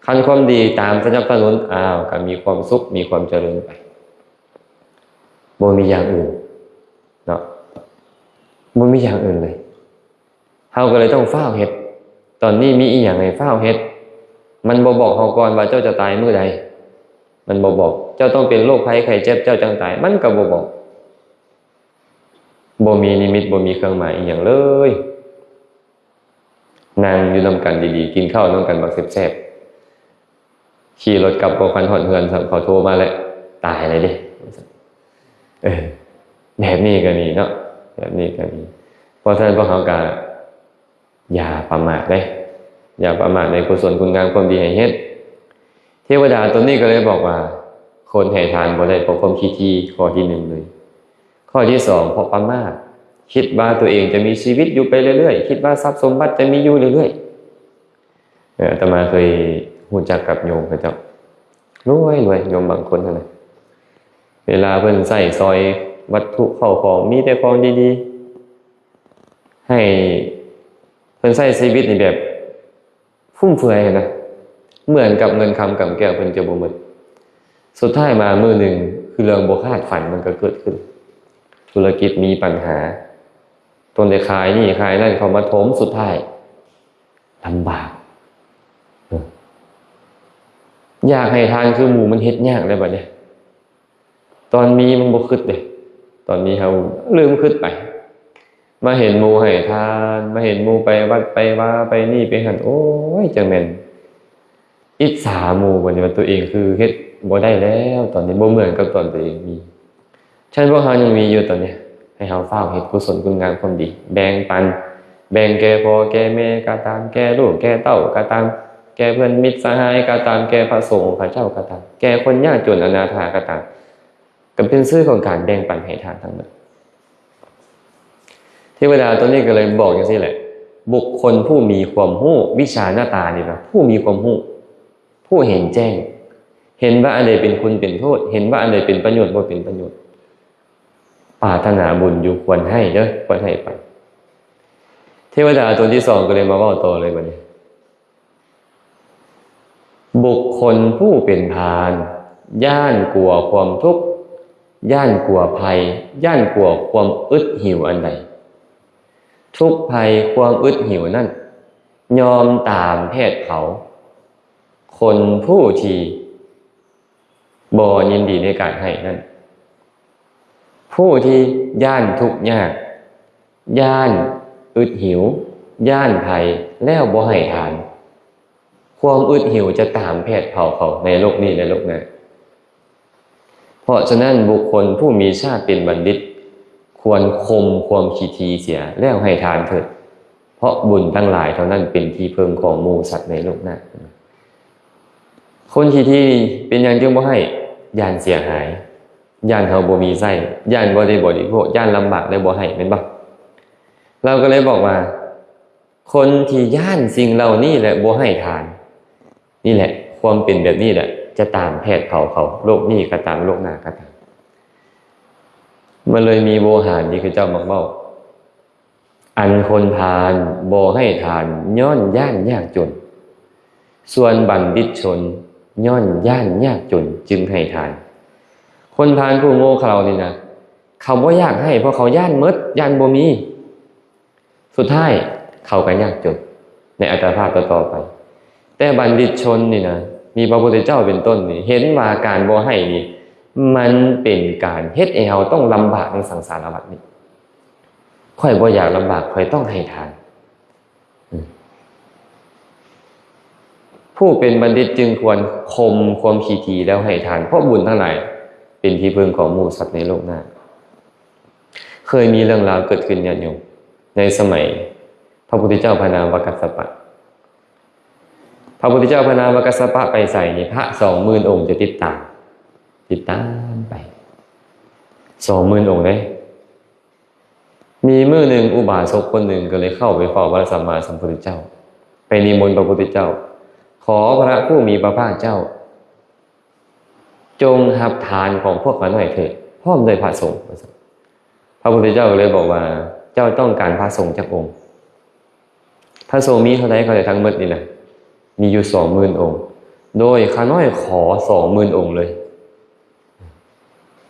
ຄັນຄວາມດີຕາມສະໜັບສະໜູນ, ອ້າວ, ກໍມີຄວາມສຸກ, ມີຄວາມຈະເລີນໄປ. ບໍ່ມີຢ່າງອື່ນເນາະ, ບໍ່ມີຢ່າງອື່ນເລີຍ. ເຮົາກໍເລີຍຕ້ອງຟ້າວເຮັດ. ຕອນນີ້ມີອີ່ຫຍັງໃຫ້ຟ້າວເຮັດ? ມັນບໍ່ບອກເຮົາກ່ອນວ່າເຈົ້າຈະຕາຍມື້ໃດ. ມັນບໍ່ບອກ, ເຈົ້າຕ້ອງເປັນໂລກໄພໄຂ້ເຈັບ ເຈົ້າຈັ່ງຕາຍ. ມັນກໍບໍ່ບອກ. ບໍ່ມີນິມິດ, ບໍ່ມີເຄື່ອງໝາຍອີ່ຫຍັງເລີຍ. ນັ່ງຢູ່ນຳກັນດີໆ, ກິນເຂົ້ານຳກັນບັກແຊບໆ. ຂີ່ລົດກັບບໍ່ທັນຮອດເຮືອນຊ້ຳ, ເຂົາໂທມາແລ້ວ, ຕາຍແລ້ວເດ້. ເອີ ແບບນີ້ກໍມີເນາະ, ແບບນີ້ກໍມີ. ເພາະສະນັ້ນພວກເຮົາກໍຢ່າປະໝາດເດ້, ຢ່າປະໝາດໃນກຸສົນຄຸນງາມຄວາມດີໃຫ້ເຮັດ. ເທວະດາຕົນນີ້ກໍເລີຍບອກວ່າ ຄົນໃຫ້ທານບໍ່ໄດ້ເພາະຄວາມຂີ້ຖີ່, ຂໍ້ທີໜຶ່ງເລີຍ. ຂໍ້ທີສອງ ເພາະປະໝາດ, ຄິດວ່າຕົວເອງຈະມີຊີວິດຢູ່ໄປເລື້ອຍໆ, ຄິດວ່າຊັບສົມບັດຈະມີຢູ່ເລື້ອຍໆ. ເອີ ອາດຕະມາເຄີຍຮູ້ຈັກກັບໂຍມເຂົາເຈົ້າ ລວຍໆ ໂຍມບາງຄົນຫັ້ນນະ, ເວລາເພິ່ນໃຊ້ສອຍວັດຖຸເຂົ້າຂອງ ມີແຕ່ຂອງດີໆ ໃຫ້ເພິ່ນໃຊ້ຊີວິດນີ້ແບບຟຸມເຟືອຍຫັ້ນນະ, ເໝືອນກັບເງິນຄຳກຳແກ້ວເພິ່ນຈະບໍ່ໝົດ. ສຸດທ້າຍມາມື້ໜຶ່ງ ຄືເລື່ອງບໍ່ຄາດຝັນມັນກໍເກີດຂຶ້ນ, ທຸລະກິດມີບັນຫາ, ຕ້ອງໄດ້ຂາຍນີ້ຂາຍນັ້ນເຂົ້າມາຖົມ, ສຸດທ້າຍ ລຳບາກ. ເອີ ຢາກໃຫ້ທານຄືໝູ່ມັນເຮັດຍາກແລ້ວບັດນີ້. ຕອນມີມັນບໍ່ຄຶດເດ້, ຕອນມີເຮົາລືມຄຶດໄປ. ມາເຫັນໝູ່ໃຫ້ທານ, ມາເຫັນໝູ່ໄປວັດໄປວາ, ໄປນີ້ໄປຫັ້ນ, ໂອ້ຍ ຈັ່ງແມ່ນອິດສາໝູ່ບັດນີ້, ວ່າຕົວເອງຄືເຮັດບໍ່ໄດ້ແລ້ວ, ຕອນນີ້ບໍ່ເໝືອນກັບຕອນຕົວເອງມີ. ຊັ້ນພວກເຮົາຍັງມີຢູ່ຕອນນີ້, ໃຫ້ເຮົາຟ້າວເຮັດກຸສົນຄຸນງາມຄວາມດີ, ແບ່ງປັນ, ແບ່ງແກ່ພໍ່ແກ່ແມ່ກໍຕາມ, ແກ່ລູກແກ່ເຕົ້າກໍຕາມ, ແກ່ເພື່ອນມິດສະຫາຍກໍຕາມ, ແກ່ພະສົງຂະເຈົ້າກໍຕາມ, ແກ່ຄົນຍາກຈົນອະນາຖາກໍຕາມ, ກໍເປັນຊື່ຂອງການແບ່ງປັນໃຫ້ທານທັງໝົດ. ເທວະດາຕົວນີ້ກໍເລີຍບອກຈັ່ງຊີ້ແຫຼະ, ບຸກຄົນຜູ້ມີຄວາມຮູ້, ວິຊານະຕານີ້ນະ, ຜູ້ມີຄວາມຮູ້, ຜູ້ເຫັນແຈ້ງ, ເຫັນວ່າອັນໃດເປັນຄຸນເປັນໂທດ, ເຫັນວ່າອັນໃດເປັນປະໂຫຍດບໍ່ເປັນປະໂຫຍດ, ປາດຖະໜາບຸນຢູ່ຄວນໃຫ້ເດີ້, ຄວນໃຫ້ໄປ. ເທວະດາຕົວທີສອງກໍເລີຍມາເວົ້າຕໍ່ເລີຍບັດນີ້. ບຸກຄົນຜູ້ເປັນພານ ຢ້ານກົວຄວາມທຸກ, ຢ້ານກົວໄພ, ຢ້ານກົວຄວາມອຶດຫິວອັນໃດ. ທຸກໄພຄວາມອຶດຫິວນັ້ນ ຍ່ອມຕາມແຜດເຜົາຄົນຜູ້ທີ່ ບໍ່ຍິນດີໃນການໃຫ້ນັ້ນ. ຜູ້ທີ່ຢ້ານທຸກຍາກ, ຢ້ານອຶດຫິວ, ຢ້ານໄພ ແລ້ວບໍ່ໃຫ້ທານ, ຄວາມອຶດຫິວຈະຕາມແຜດເຜົາເຂົາໃນໂລກນີ້ ແລະ ໂລກໜ້າ. ເພາະສະນັ້ນ, ບຸກຄົນຜູ້ມີຊາດເປັນບັນດິດ ຄວນຂົ່ມຄວາມຂີ້ຖີ່ເສຍ ແລ້ວໃຫ້ທານເຖີດ, ເພາະບຸນທັງຫຼາຍເທົ່ານັ້ນເປັນທີ່ເພິ່ງຂອງໝູ່ສັດໃນໂລກໜ້າ. ຄົນຂີ້ຖີ່ເປັນຫຍັງຈຶ່ງບໍ່ໃຫ້? ຢ້ານເສຍຫາຍ, ຢ້ານເຮົາບໍ່ມີໃຊ້, ຢ້ານບໍ່ໄດ້ບໍລິໂພກ, ຢ້ານລຳບາກແລ້ວບໍ່ໃຫ້, ແມ່ນບໍ່? ລາວກໍເລີຍບອກວ່າ ຄົນທີ່ຢ້ານສິ່ງເຫຼົ່ານີ້ແຫຼະບໍ່ໃຫ້ທານ, ນີ້ແຫຼະ ຄວາມເປັນແບບນີ້ແຫຼະຈະຕາມແຜດເຜົາເຂົາ, ໂລກນີ້ກໍຕາມ ໂລກໜ້າກໍຕາມ. ມັນເລີຍມີໂວຫານທີ່ເຂົາເຈົ້າມັກເວົ້າ, ອັນຄົນພານບໍ່ໃຫ້ທານຍ້ອນຢ້ານຍາກຈົນ, ສ່ວນບັນດິດຊົນຍ້ອນຢ້ານຍາກຈົນຈຶ່ງໃຫ້ທານ. ຄົນພານຜູ້ໂງ່ເຂົານີ້ນະ, ເຂົາບໍ່ຢາກໃຫ້ ເພາະເຂົາຢ້ານໝົດ, ຢ້ານບໍ່ມີ. ສຸດທ້າຍເຂົາກໍຍາກຈົນໃນອັດຕະພາບຕໍ່ໆໄປ. ແຕ່ບັນດິດຊົນນີ້ນະ, ມີພະພຸດທະເຈົ້າເປັນຕົ້ນນີ້, ເຫັນວ່າການບໍ່ໃຫ້ນີ້ ມັນເປັນການເຮັດໃຫ້ເຮົາຕ້ອງລຳບາກໃນສັງສາລະວັດນີ້. ຂ້ອຍບໍ່ຢາກລຳບາກ, ຂ້ອຍຕ້ອງໃຫ້ທານ. ອືມ. ຜູ້ເປັນບັນດິດຈຶ່ງຄວນຂົ່ມຄວາມຂີ້ຖີ່ແລ້ວໃຫ້ທານ, ເພາະບຸນທັງຫຼາຍເປັນທີ່ເພິ່ງຂອງໝູ່ສັດໃນໂລກໜ້າ. ເຄີຍມີເລື່ອງລາວເກີດຂຶ້ນ, ຍາດໂຍມ, ໃນສະໄໝພະພຸດທະເຈົ້າພະນາມວ່າກັດສະປະ. ພະພຸດທະເຈົ້າພະນາມວ່າກັດສະປະໄປໃສນີ້, ພະສອງໝື່ນອົງຈະຕິດຕາມ, ຕິດຕາມໄປ ສອງໝື່ນອົງເດ້. ມີມື້ໜຶ່ງ ອຸບາສົກຄົນໜຶ່ງກໍເລີຍເຂົ້າໄປເຝົ້າພະສຳມາສຳພຸດທະເຈົ້າ, ໄປນິມົນພະພຸດທະເຈົ້າ. ຂໍພະຜູ້ມີພະພາກເຈົ້າ ຈົ່ງຮັບທານຂອງພວກຂ້ານ້ອຍເທີ້ນ ພ້ອມດ້ວຍພະສົງ. ພະພຸດທະເຈົ້າກໍເລີຍບອກວ່າ ເຈົ້າຕ້ອງການພະສົງຈັກອົງ? ພະສົງມີເທົ່າໃດກໍໄດ້ທັງໝົດນີ້ນະ ມີຢູ່ສອງໝື່ນອົງ ໂດຍຂ້ານ້ອຍຂໍສອງໝື່ນອົງເລີຍ.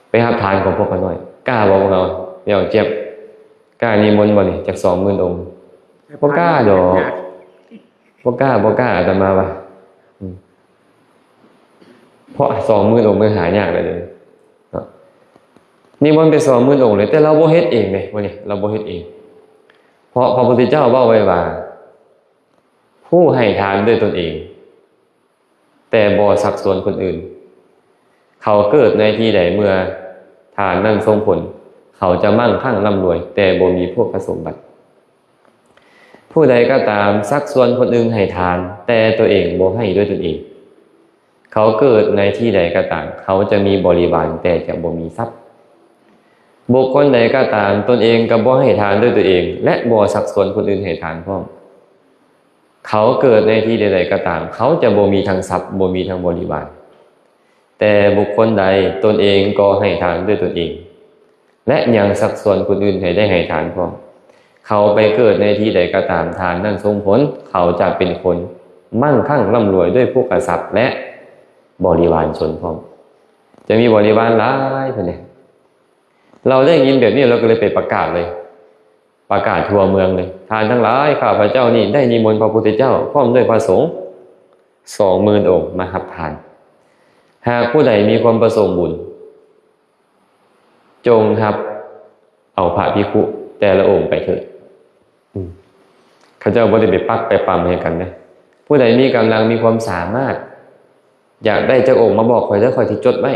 ໄປຮັບທານຂອງພວກຂ້ານ້ອຍ ກ້າບໍ່ພວກເຮົາ? ແມ່ອອກຈຽບ ກ້ານິມົນບໍ່ນີ້ ຈັກສອງໝື່ນອົງ? ບໍ່ກ້າດອກ ບໍ່ກ້າ ບໍ່ກ້າ ອາດຕະມາວ່າ ອືມ ເພາະສອງໝື່ນອົງມັນຫາຍາກເລີຍເນາະ. ນິມົນໄປສອງໝື່ນອົງເລີຍ ແຕ່ລາວບໍ່ເຮັດເອງເດ້ ມື້ນີ້ລາວບໍ່ເຮັດເອງ ເພາະພະພຸດທະເຈົ້າເວົ້າໄວ້ວ່າ ຜູ້ໃຫ້ທານດ້ວຍຕົນເອງ ແຕ່ບໍ່ຊັກຊວນຄົນອື່ນ ເຂົາເກີດໃນທີ່ໃດ ເມື່ອທານນັ້ນສົ່ງຜົນ ເຂົາຈະໝັ້ງຄັ່ງລ່ຳລວຍ ແຕ່ບໍ່ມີໂພຄະສົມບັດ. ຜູ້ໃດກໍຕາມຊັກຊວນຄົນອື່ນໃຫ້ທານ ແຕ່ຕົວເອງບໍ່ໃຫ້ດ້ວຍຕົນເອງ ເຂົາເກີດໃນທີ່ໃດກໍຕາມ ເຂົາຈະມີບໍລິວານ ແຕ່ຈະບໍ່ມີຊັບ. ບຸກຄົນໃດກໍຕາມ ຕົນເອງກໍບໍ່ໃຫ້ທານດ້ວຍຕົວເອງ ແລະ ບໍ່ຊັກຊວນຄົນອື່ນໃຫ້ທານພ້ອມ ເຂົາເກີດໃນທີ່ໃດໆກໍຕາມ ເຂົາຈະບໍ່ມີທັງຊັບ ບໍ່ມີທັງບໍລິວານ. ແຕ່ບຸກຄົນໃດຕົນເອງກໍໃຫ້ທານດ້ວຍຕົນເອງ ແລະ ຍັງຊັກຊວນຄົນອື່ນໃຫ້ໄດ້ໃຫ້ທານພ້ອມ ເຂົາໄປເກີດໃນທີ່ໃດກໍຕາມ ທານນັ້ນສົ່ງຜົນ ເຂົາຈະເປັນຄົນໝັ້ງຄັ່ງລ່ຳລວຍດ້ວຍໂພຄະຊັບ ແລະ ບໍລິວານຊົນພ້ອມ ຈະມີບໍລິວານຫຼາຍພຸ້ນເດ. ລາວໄດ້ຍິນແບບນີ້ ລາວກໍເລີຍໄປປະກາດເລີຍ ປະກາດທົ່ວເມືອງເລີຍ ທ່ານທັງຫຼາຍ ຂ້າພະເຈົ້ານີ້ໄດ້ນິມົນພະພຸດທະເຈົ້າ ພ້ອມດ້ວຍພະສົງສອງໝື່ນອົງມາຮັບທານ. ຫາກຜູ້ໃດມີຄວາມປະສົງບຸນ ຈົ່ງຮັບເອົາພະພິກຂຸແຕ່ລະອົງໄປເທີ້ນ. ອືມ ເຂົາເຈົ້າບໍ່ໄດ້ໄປປັກໄປປຳໃຫ້ກັນເດ້. ຜູ້ໃດມີກຳລັງ ມີຄວາມສາມາດ ຢາກໄດ້ຈັກອົງມາບອກຂ້ອຍເດີ ຂ້ອຍຊິຈົດໄວ້.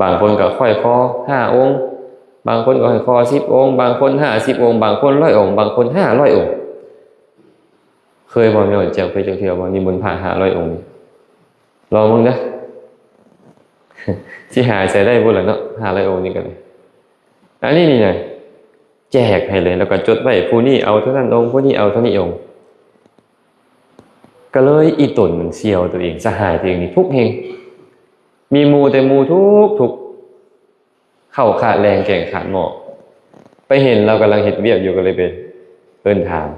ບາງຄົນກໍຂ້ອຍຂໍຫ້າອົງ ບາງຄົນກໍຂ້ອຍຂໍສິບອົງ ບາງຄົນຫ້າສິບອົງ ບາງຄົນຮ້ອຍອົງ ບາງຄົນຫ້າຮ້ອຍອົງ. ເຄີຍບໍ່ ແມ່ອອນແຈ່ວ ເຄີຍຈັກເທື່ອບໍ່ ນິມົນພະຫ້າຮ້ອຍອົງນີ້? ລອງເບິ່ງເດີ ຊິຫາໃສໄດ້ບໍ່ລະເນາະ ຫ້າຮ້ອຍອົງນີ້ກໍໄດ້. ອັນນີ້ນີ້ນະ ແຈກໃຫ້ເລີຍ ແລ້ວກໍຈົດໄວ້ ຜູ້ນີ້ເອົາເທົ່ານັ້ນອົງ ຜູ້ນີ້ເອົາເທົ່ານີ້ອົງ. ກໍເລີຍອີ່ຕົນມັນສ່ຽວຕົວເອງ ສະຫາຍຕົວເອງນີ້ທຸກແຮງ ມີໝູ່ແຕ່ໝູ່ທຸກໆ ເຂົ້າຂາດແລງແກງຂາດໝໍ້ ໄປເຫັນລາວກຳລັງເຮັດວຽກຢູ່ ກໍເລີຍໄປເອີ້ນຖາມ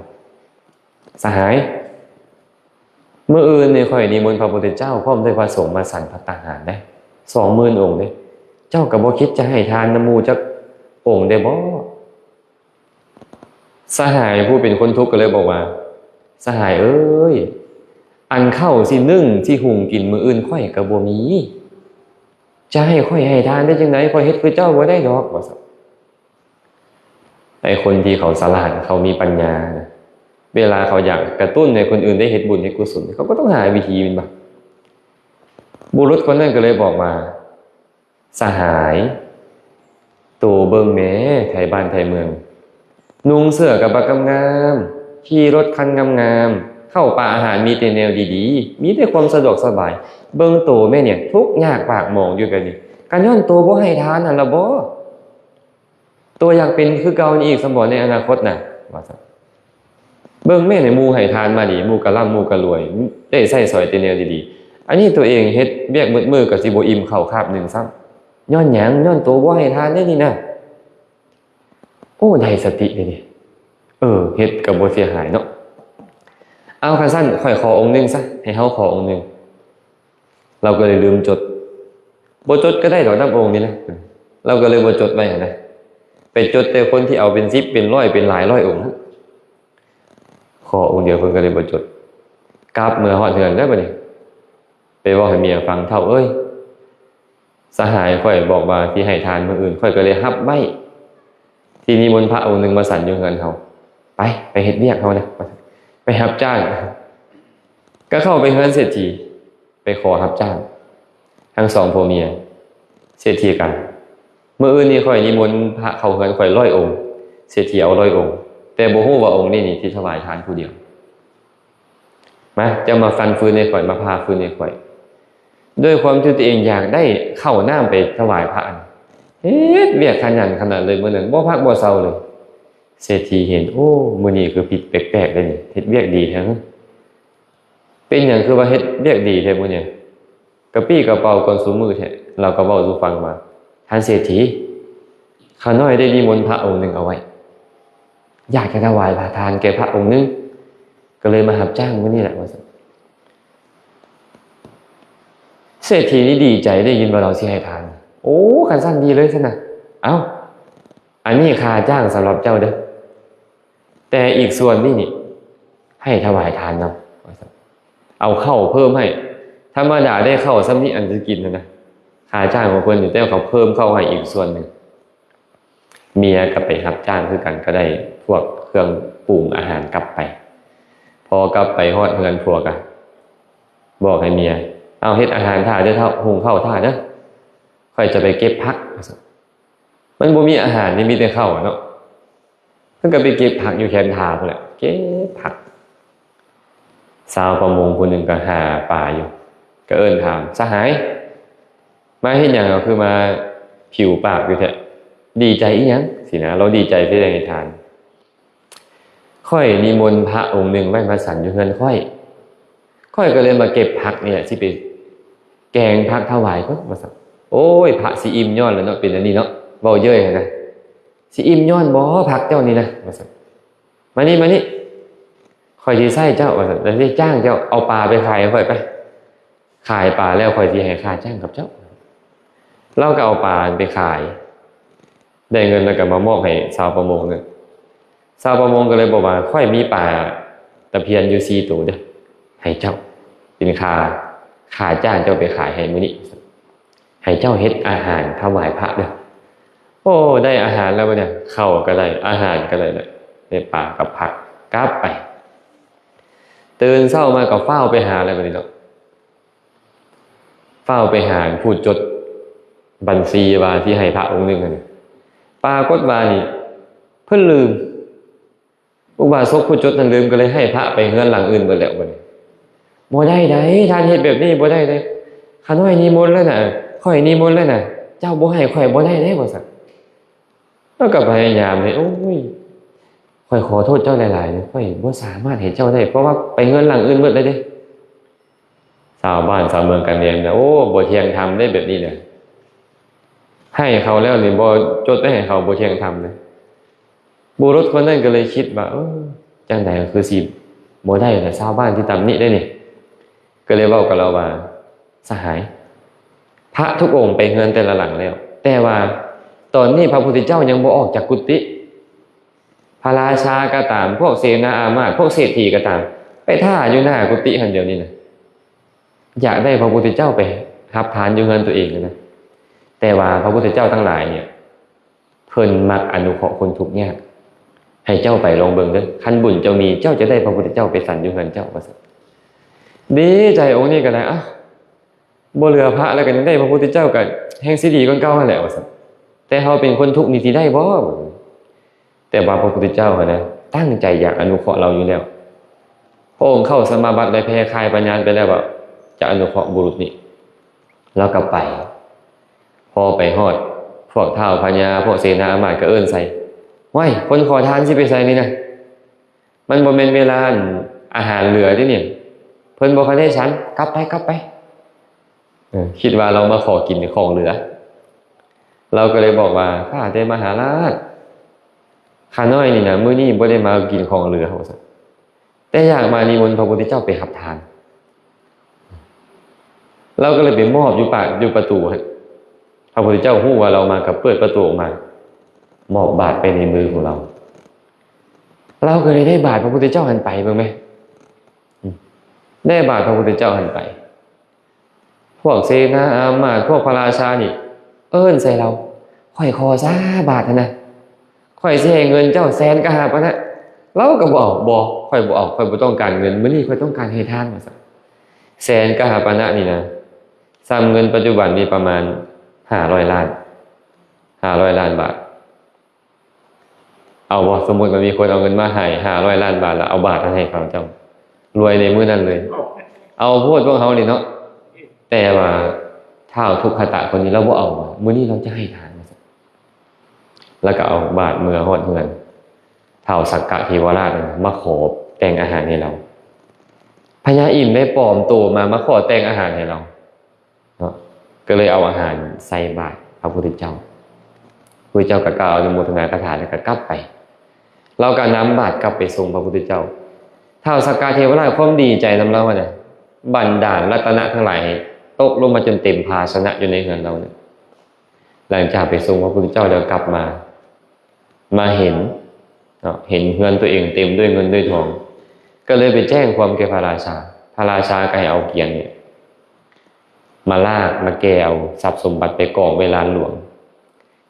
ສະຫາຍ ມື້ອື່ນນີ້ຂ້ອຍນິມົນພະພຸດທະເຈົ້າ ພ້ອມດ້ວຍພະສົງມາສັນພັດຕາຫານເດ້ ສອງໝື່ນອົງເດ້ ເຈົ້າກໍບໍ່ຄິດຈະໃຫ້ທານນຳໝູ່ຈັກອົງໄດ້ບໍ່? ສະຫາຍຜູ້ເປັນຄົນທຸກກໍເລີຍບອກວ່າ ສະຫາຍເອີຍ ອັນເຂົ້າຊິໜຶ້ງຊິຫຸງກິນມື້ອື່ນຂ້ອຍກໍບໍ່ມີ ຈະໃຫ້ຂ້ອຍໃຫ້ທານໄດ້ຈັ່ງໃດ? ຂ້ອຍເຮັດຄືເຈົ້າບໍ່ໄດ້ດອກ ວ່າຊັ້ນ. ໄອ້ຄົນທີ່ເຂົາສະຫຼາດ ເຂົາມີປັນຍານະ ເວລາເຂົາຢາກກະຕຸ້ນໃຫ້ຄົນອື່ນໄດ້ເຮັດບຸນເຮັດກຸສົນ ເຂົາກໍຕ້ອງຫາວິທີແມ່ນບໍ່? ບຸລຸດຄົນນັ້ນກໍເລີຍບອກວ່າ ສະຫາຍ ໂຕເບິ່ງແມ້ ໄທບ້ານໄທເມືອງ ນຸ່ງເສື້ອກະບັກງາມໆ ຂີ່ລົດຄັນງາມໆ ເຂົ້າປາອາຫານມີແຕ່ແນວດີໆ ມີແຕ່ຄວາມສະດວກສະບາຍ ເບິ່ງໂຕແມ້ນີ້ ທຸກຍາກປາກໝອງຢູ່ແບບນີ້ ກະຍ້ອນໂຕບໍ່ໃຫ້ທານຫັ້ນລະບໍ? ໂຕຢາກເປັນຄືເກົ່ານີ້ອີກຊຳບໍໃນອະນາຄົດນະ ວ່າຊັ້ນ. ເບິ່ງແມ້ນີ້ ໝູ່ໃຫ້ທານມາດີ ໝູ່ກະລ່ຳ ໝູ່ກະລວຍ ໄດ້ໃຊ້ສອຍແຕ່ແນວດີໆ ອັນນີ້ຕົວເອງເຮັດວຽກໝົດມື້ກໍຊິບໍ່ອີ່ມເຂົ້າຄາບໜຶ່ງຊ້ຳ ຍ້ອນຫຍັງ? ຍ້ອນໂຕບໍ່ໃຫ້ທານເດ້ນີ້ນະ. ໂອ້ ໄດ້ສະຕິເດ້ນີ້ ເອີ ເຮັດກໍບໍ່ເສຍຫາຍເນາະ. ເອົາ ຄັນຊັ້ນຂ້ອຍຂໍອົງໜຶ່ງຊະ ໃຫ້ເຮົາຂໍອົງໜຶ່ງ. ລາວກໍເລີຍລືມຈົດ ບໍ່ຈົດກໍໄດ້ດອກ ນຳອົງນີ້ນະ ລາວກໍເລີຍບໍ່ຈົດໄວ້ຫັ້ນນະ ໄປຈົດແຕ່ຄົນທີ່ເອົາເປັນສິບເປັນຮ້ອຍເປັນຫຼາຍຮ້ອຍອົງ ຂໍອົງດຽວ ເພິ່ນກໍເລີຍບໍ່ຈົດ. ກັບເມືອຮອດເຮືອນແລ້ວບາດນີ້ ໄປເວົ້າໃຫ້ເມຍຟັງ ເຖົ້າເອີຍ ສະຫາຍຂ້ອຍບອກວ່າຊິໃຫ້ທານມື້ອື່ນ ຂ້ອຍກໍເລີຍຮັບໄວ້ ທີ່ນິມົນພະອົງໜຶ່ງມາສັນຢູ່ເຮືອນເຮົາ ໄປ ໄປເຮັດວຽກເຮົານະ ໄປຮັບຈ້າງ ກໍເຂົ້າໄປເຮືອນເສດຖີ ໄປຂໍຮັບຈ້າງ ທັງສອງຜົວເມຍ ເສດຖີກັນ ມື້ອື່ນນີ້ຂ້ອຍນິມົນພະເຂົ້າເຮືອນຂ້ອຍຮ້ອຍອົງ ເສດຖີເອົາຮ້ອຍອົງ ແຕ່ບໍ່ຮູ້ວ່າອົງນີ້ນີ້ຊິຖວາຍທານຜູ້ດຽວ. ມາ ເຈົ້າມາຟັນຟືນໃຫ້ຂ້ອຍ ມາຜ່າຟືນໃຫ້ຂ້ອຍ. ດ້ວຍຄວາມທີ່ຕົວເອງຢາກໄດ້ເຂົ້ານ້ຳໄປຖວາຍພະ ເຮັດວຽກຂະຫຍັນຂະໜາດເລີຍມື້ນັ້ນ ບໍ່ພັກບໍ່ເຊົາເລີຍ. ເສດຖີເຫັນ ໂອ້ ມື້ນີ້ຄືຜິດແປກໆເດ້ນີ້ ເຮັດວຽກດີແທ້ ເປັ ປັນຫຍັງຄືວ່າເຮັດວຽກດີແທ້ມື້ນີ້? ກະປີ້ກະເປົາກ່ອນຊຸມື້ແທ້. ລາວກໍເວົ້າສູ່ຟັງວ່າ, ທ່ານເສດຖີ, ຂ້ານ້ອຍໄດ້ນິມົນພະອົງໜຶ່ງເອົາໄວ້, ຢາກຈະຖວາຍພະທານແກ່ພະອົງໜຶ່ງ, ກໍເລີຍມາຮັບຈ້າງມື້ນີ້ແຫຼະ ວ່າຊັ້ນ. ເສດຖີນີ້ດີໃຈໄດ້ຍິນວ່າລາວຊິໃຫ້ທານ. ໂອ້ ຄັນຊັ້ນດີເລີຍຊັ້ນນະ. ເອົ້າ, ອັນນີ້ຄ່າຈ້າງສຳລັບເຈົ້າເດີ້. ແຕ່ອີກສ່ວນນີ້ນີ້ໃຫ້ຖວາຍທານນຳ ວ່າຊັ້ນ. ເອົາເຂົ້າເພີ່ມໃຫ້. ທຳມະດາໄດ້ເຂົ້າສ່ຳນີ້ອັນຈະກິນຫັ້ນນະ, ຄ່າຈ້າງຂອງເພິ່ນນີ້, ແຕ່ເຂົາເພີ່ມເຂົ້າໃຫ້ອີກສ່ວນໜຶ່ງ. ເມຍກໍໄປຮັບຈ້າງຄືກັນ, ກໍໄດ້ພວກເຄື່ອງປຸງອາຫານກັບໄປ. ພໍກັບໄປຮອດເຮືອນ, ຜົວກໍບອກໃຫ້ເມຍ, ເອົາ, ເຮັດອາຫານຖ້າເດີ້ເຖົ້າ, ຫຸງເຂົ້າຖ້າເດີ້, ຂ້ອຍຈະໄປເກັບຜັກ ວ່າຊັ້ນ. ມັນບໍ່ມີອາຫານນີ້, ມີແຕ່ເຂົ້າເນາະ. ເພິ່ນກໍໄປເກັບຜັກຢູ່ແຄມທ່າພຸ້ນແຫຼະ, ເກັບຜັກ. ຊາວປະມົງຜູ້ໜຶ່ງກໍຫາປາຢູ່, ກໍເອີ້ນຖາມ, ສະຫາຍ, ມາເຮັດຫຍັງ ຄືມາຜິວປາກຢູ່ແທ້? ດີໃຈອີ່ຫຍັງ? ຊີ້ນະ, ລາວດີໃຈທີ່ໄດ້ໃຫ້ທານ. ຂ້ອຍນິມົນພະອົງໜຶ່ງໄວ້ມາສັນຢູ່ເຮືອນຂ້ອຍ, ຂ້ອຍກໍເລີຍມາເກັບຜັກນີ້ແຫຼະ, ຊິໄປແກງຜັກຖວາຍເພິ່ນ ວ່າຊັ້ນ. ໂອ້ຍ, ພະຊິອີ່ມຍ້ອນແລ້ວເນາະ, ເປັນອັນນີ້ເນາະ, ເວົ້າເຍີ້ຍຫັ້ນນະ. ຊິອີ່ມຍ້ອນບໍ່ຜັກເຈົ້ານີ້ນະ ວ່າຊັ້ນ. ມານີ້, ມານີ້, ຂ້ອຍຊິໃຊ້ເຈົ້າ ວ່າຊັ້ນ, ແລ້ວຊິຈ້າງເຈົ້າເອົາປາໄປຂາຍໃຫ້ຂ້ອຍໄປ. ຂາຍປາແລ້ວຂ້ອຍຊິໃຫ້ຄ່າຈ້າງກັບເຈົ້າ. ລາວກໍເອົາປາໄປຂາຍ, ໄດ້ເງິນແລ້ວກໍມາມອບໃຫ້ຊາວປະມົງນັ້ນ. ຊາວປະມົງກໍເລີຍບອກວ່າ, ຂ້ອຍມີປາຕະພຽນຢູ່ສີ່ໂຕເດີ້, ໃຫ້ເຈົ້າເປັນຄ່າ, ຄ່າຈ້າງເຈົ້າໄປຂາຍໃຫ້ມື້ນີ້. ໃຫ້ເຈົ້າເຮັດອາຫານຖວາຍພະເດີ້. ໂອ້ ໄດ້ອາຫານແລ້ວບັດນີ້, ເຂົ້າກໍໄດ້, ອາຫານກໍໄດ້, ໄດ້ປາກັບຜັກກັບໄປ. ຕື່ນເຊົ້າມາກໍຟ້າວໄປຫາແລ້ວບັດນີ້ເນາະ, ຟ້າວໄປຫາຜູ້ຈົດບັນຊີວ່າຊິໃຫ້ພະອົງໜຶ່ງຫັ້ນ. ປາກົດວ່ານີ້ເພິ່ນລືມ. ອຸບາສົກຜູ້ຈົດນັ້ນລືມ, ກໍເລີຍໃຫ້ພະໄປເຮືອນຫຼັງອື່ນເບິດແລ້ວບັດນີ້. ບໍ່ໄດ້ໃດ໋, ທ່ານເຮັດແບບນີ້ບໍ່ໄດ້ເດ້. ຂ້ານ້ອຍນິມົນແລ້ວນະ, ຂ້ອຍນິມົນແລ້ວນະ, ເຈົ້າບໍ່ໃຫ້ຂ້ອຍບໍ່ໄດ້ເດ້ ວ່າຊັ້ນ. ລາວກໍພະຍາຍາມເດ້, ໂອ້ຍ, ຂ້ອຍຂໍໂທດເຈົ້າຫຼາຍໆ, ຂ້ອຍບໍ່ສາມາດໃຫ້ເຈົ້າໄດ້, ເພາະວ່າໄປເຮືອນຫຼັງອື່ນເບິດແລ້ວເດ້. ຊາວບ້ານຊາວເມືອງກໍແນມນະ, ໂອ້ ບໍ່ທ່ຽງທຳເດ້ແບບນີ້ນະ. ໃຫ້ເຂົາແລ້ວນີ້ບໍ່ຈົດໄວ້ໃຫ້ເຂົາ, ບໍ່ທ່ຽງທຳເດ້. ບຸລຸດຄົນນັ້ນກໍເລີຍຄິດວ່າ, ເອີ, ຈັ່ງໃດກໍຄືຊິບໍ່ໄດ້ລະ, ຊາວບ້ານຊິຕຳໜິໄດ້ນີ້. ກໍເລີຍເວົ້າກັບລາວວ່າ, ສະຫາຍ, ພະທຸກອົງໄປເຮືອນແຕ່ລະຫຼັງແລ້ວ, ແຕ່ວ່າຕອນນີ້ພະພຸດທະເຈົ້າຍັງບໍ່ອອກຈາກກຸຕິ. ພະລາຊາກໍຕາມ, ພວກເສນາອາມາດ, ພວກເສດຖີກໍຕາມ, ໄປຖ້າຢູ່ໜ້າກຸຕິຫັ້ນດຽວນີ້ນະ. ຢາກໄດ້ພະພຸດທະເຈົ້າໄປຮັບທານຢູ່ເຮືອນຕົວເອງນະ. ແຕ່ວ່າພະພຸດທະເຈົ້າທັງຫຼາຍນີ້ ເພິ່ນມັກອະນຸເຄາະຄົນທຸກຍາກ. ໃຫ້ເຈົ້າໄປລອງເບິ່ງເດີ້. ຄັນບຸນເຈົ້າມີ, ເຈົ້າຈະໄດ້ພະພຸດທະເຈົ້າໄປສັນຢູ່ເຮືອນເຈົ້າ, ວ່າຊັ້ນ. ດີໃຈອົງນີ້ກໍໄດ້, ອ້າວ, ບໍ່ເຫຼືອພະແລ້ວກໍຍັງໄດ້ພະພຸດທະເຈົ້າ, ກໍແຮ່ງຊິດີກວ່າເກົ່າຫັ້ນແຫຼະ, ວ່າຊັ້ນ. ແຕ່ເຮົາເປັນຄົນທຸກນີ້ຊິໄດ້ບໍ່? ແຕ່ວ່າພະພຸດທະເຈົ້າຫັ້ນນະ ຕັ້ງໃຈຢາກອະນຸເຄາະລາວຢູ່ແລ້ວ. ພະອົງເຂົ້າສະມາບັດ ແລະ ແຜ່ຄາຍພະຍານໄປແລ້ວວ່າຈະອະນຸເຄາະບຸລຸດນີ້. ລາວກໍໄປ. ພໍໄປຮອດ, ພວກທ້າວພະຍາ, ພວກເສນາອາມາດກໍເອີ້ນໃສ່. ຫ້ວຍ, ຄົນຂໍທານຊິໄປໃສນີ້ນະ? ມັນບໍ່ແມ່ນເວລາ ອາຫານເຫຼືອເດ້ນີ້. ເພິ່ນບໍ່ທັນໄດ້ສັນ, ກັບໄປ, ກັບໄປ. ເອີ, ຄິດວ່າລາວມາຂໍກິນຂອງເຫຼືອ. ລາວກໍເລີຍບອກວ່າ, ຂ້າແຕ່ມະຫາລາດ, ຂ້ານ້ອຍນີ້ນະ, ມື້ນີ້ບໍ່ໄດ້ມາກິນຂອງເຫຼືອ, ວ່າຊັ້ນ. ແຕ່ຢາກມານິມົນພະພຸດທະເຈົ້າໄປຮັບທານ. ລາວກໍເລີຍໄປມອບຢູ່ປາກ ຢູ່ປະຕູຫັ້ນ. ພະພຸດທະເຈົ້າຮູ້ວ່າລາວມາ ກໍເປີດປະຕູອອກມາ, ມອບບາດໄປໃນມືຂອງລາວ. ລາວກໍເລີຍໄດ້ບາດພະພຸດທະເຈົ້າຫັ້ນໄປ, ເບິ່ງແມ. ອືມ. ໄດ້ບາດພະພຸດທະເຈົ້າຫັ້ນໄປ. ພວກເສນາອາມາດ, ພວກພະລາຊານີ້ເອີ້ນໃສ່ລາວ, ຂ້ອຍຂໍຊາບາດຫັ້ນນະ, ຂ້ອຍຊິໃຫ້ເງິນເຈົ້າແສນກະຫາປະນະ. ລາວກໍບໍ່ເອົາ, ບໍ່, ຂ້ອຍບໍ່ເອົາ, ຂ້ອຍບໍ່ຕ້ອງການເງິນ, ມື້ນີ້ຂ້ອຍຕ້ອງການໃຫ້ທານ, ວ່າຊັ້ນ. ແສນກະຫາປະນະນີ້ນະ, ສ່ຳເງິນປັດຈຸບັນນີ້ປະມານຫ້າຮ້ອຍລ້ານ, ຫ້າຮ້ອຍລ້ານບາດ. ເອົາບໍ່? ສົມມຸດວ່າມີຄົນເອົາເງິນມາໃຫ້ຫ້າຮ້ອຍລ້ານບາດ ແລ້ວເອົາບາດໃຫ້ເຂົາເຈົ້າ, ລວຍໃນມື້ນັ້ນເລີຍ. ເອົາໂພດພວກເຮົານີ້ເນາະ. ແຕ່ວ່າທ້າວທຸກຂະຕະຄົນນີ້ລາວບໍ່ເອົາ, ມື້ນີ້ລາວຈະໃຫ້ທານ, ວ່າຊັ້ນ. ແລ້ວກໍເອົາບາດເມືອຮອດເຮືອນ, ທ້າວສັກກະເທວະລາດນັ້ນມາຂໍແຕ່ງອາຫານໃຫ້ລາວ. ພະຍາອິນໄດ້ປອມໂຕມາ ມາຂໍແຕ່ງອາຫານໃຫ້ລາວເນາະ ກໍເລີຍເອົາອາຫານໃສ່ບາດພະພຸດທະເຈົ້າ. ພະພຸດທະເຈົ້າກໍກ່າວອະນຸໂມທະນາຄາຖາແລ້ວກໍກັບໄປ. ລາວກໍນຳບາດກັບໄປສົ່ງພະພຸດທະເຈົ້າ. ທ້າວສັກກາເທວະລາດຄວາມດີໃຈນຳລາວຫັ້ນນະ ບັນດານລັດຕະນະທັງຫຼາຍຕົກລົງມາຈົນເຕັມພາຊະນະຢູ່ໃນເຮືອນລາວນັ້ນ. ຫຼັງຈາກໄປສົ່ງພະພຸດທະເຈົ້າແລ້ວກັບມາ ມາເຫັນເນາະ ເຫັນເຮືອນຕົວເອງເຕັມດ້ວຍເງິນດ້ວຍທອງ ກໍເລີຍໄປແຈ້ງຄວາມແກ່ພະລາຊາ. ພະລາຊາກໍໃຫ້ເອົາກຽນນີ້ມາລາກມາແກ່ເອົາຊັບສົມບັດໄປກອງໄວ້ລານຫຼວງ